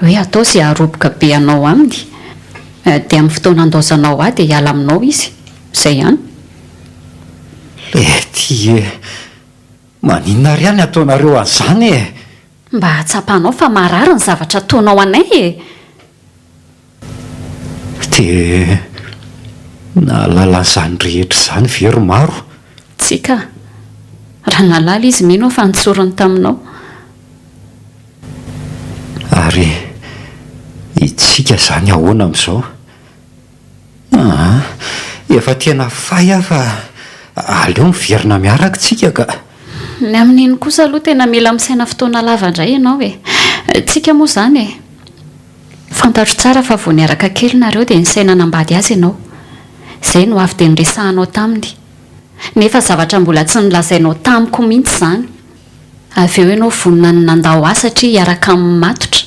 Hoe atao izay haharoboka be anao aminy, dia amin'ny fotoana handaozanao ahy dia hiala aminao izy. Izay ihany. Lety e! Maninona ary aho ny ataonareo an'izany e? Mba hahatsapanao fa marary ny zavatra ataonao anay e! Dia nahalala an'izany rehetra izany ve ry Maro? Tsia ka. Raha nahalala izy mino aho fa nitsoriny taminao. Ary itsika izany ahoana amin'izao? Aa, efa tena fay aho fa aleo miverina miaraka tsika ka. Ny amin'iny kosa aloha tena mila misaina fotoana lava indray ianao e. Tsika moa izany e. Fantatro tsara fa vao niaraka kely nareo dia nisaina hanambady azy ianao. Izay no avy dia niresahanao taminy. Nefa zavatra mbola tsy nolazainao tamiko mihitsy izany. Avy eo ianao vonona ny nandao ahy satria hiaraka aminy matotra.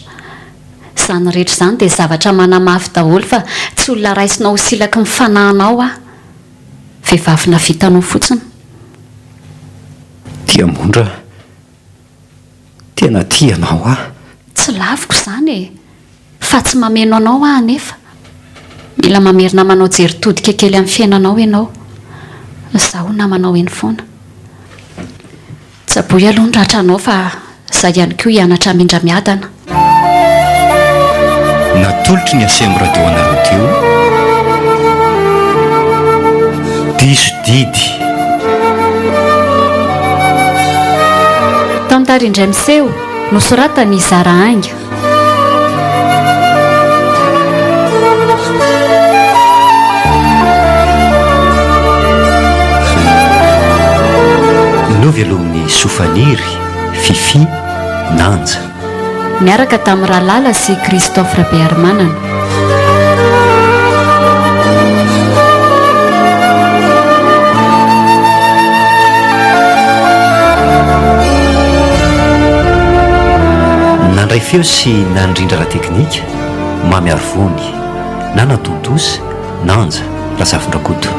Izany rehetra izany dia zavatra manamafy daholo fa tsy olona raisinao ho silaky ny fanahinao aho. Vehivavy navitanao fotsiny. Diamondra, tena tia anao aho. Tsy laviko izany e! Fa tsy mameno anao aho anefa. Mila mamerina manao jery todika kely amin'ny fiainanao ianao. Izaho namanao eny foana. Tsaboy aloha ny ratranao fa za ihany koa hianatra hamindra miadana. Natolotry ny Aceem Radio anareo teo. Diso didy. Tantara indray miseho, nosoratan'i Zara Ainga. Novelomin'i Sofaniry, Fiffi, Nanja. Niaraka tamin'i Ralala sy Christophe Rabearimanana. Nandray feo sy nandrindra ara-teknika, Mamy Arivony, Nanatontosa, Nanja, Razafindrakoto.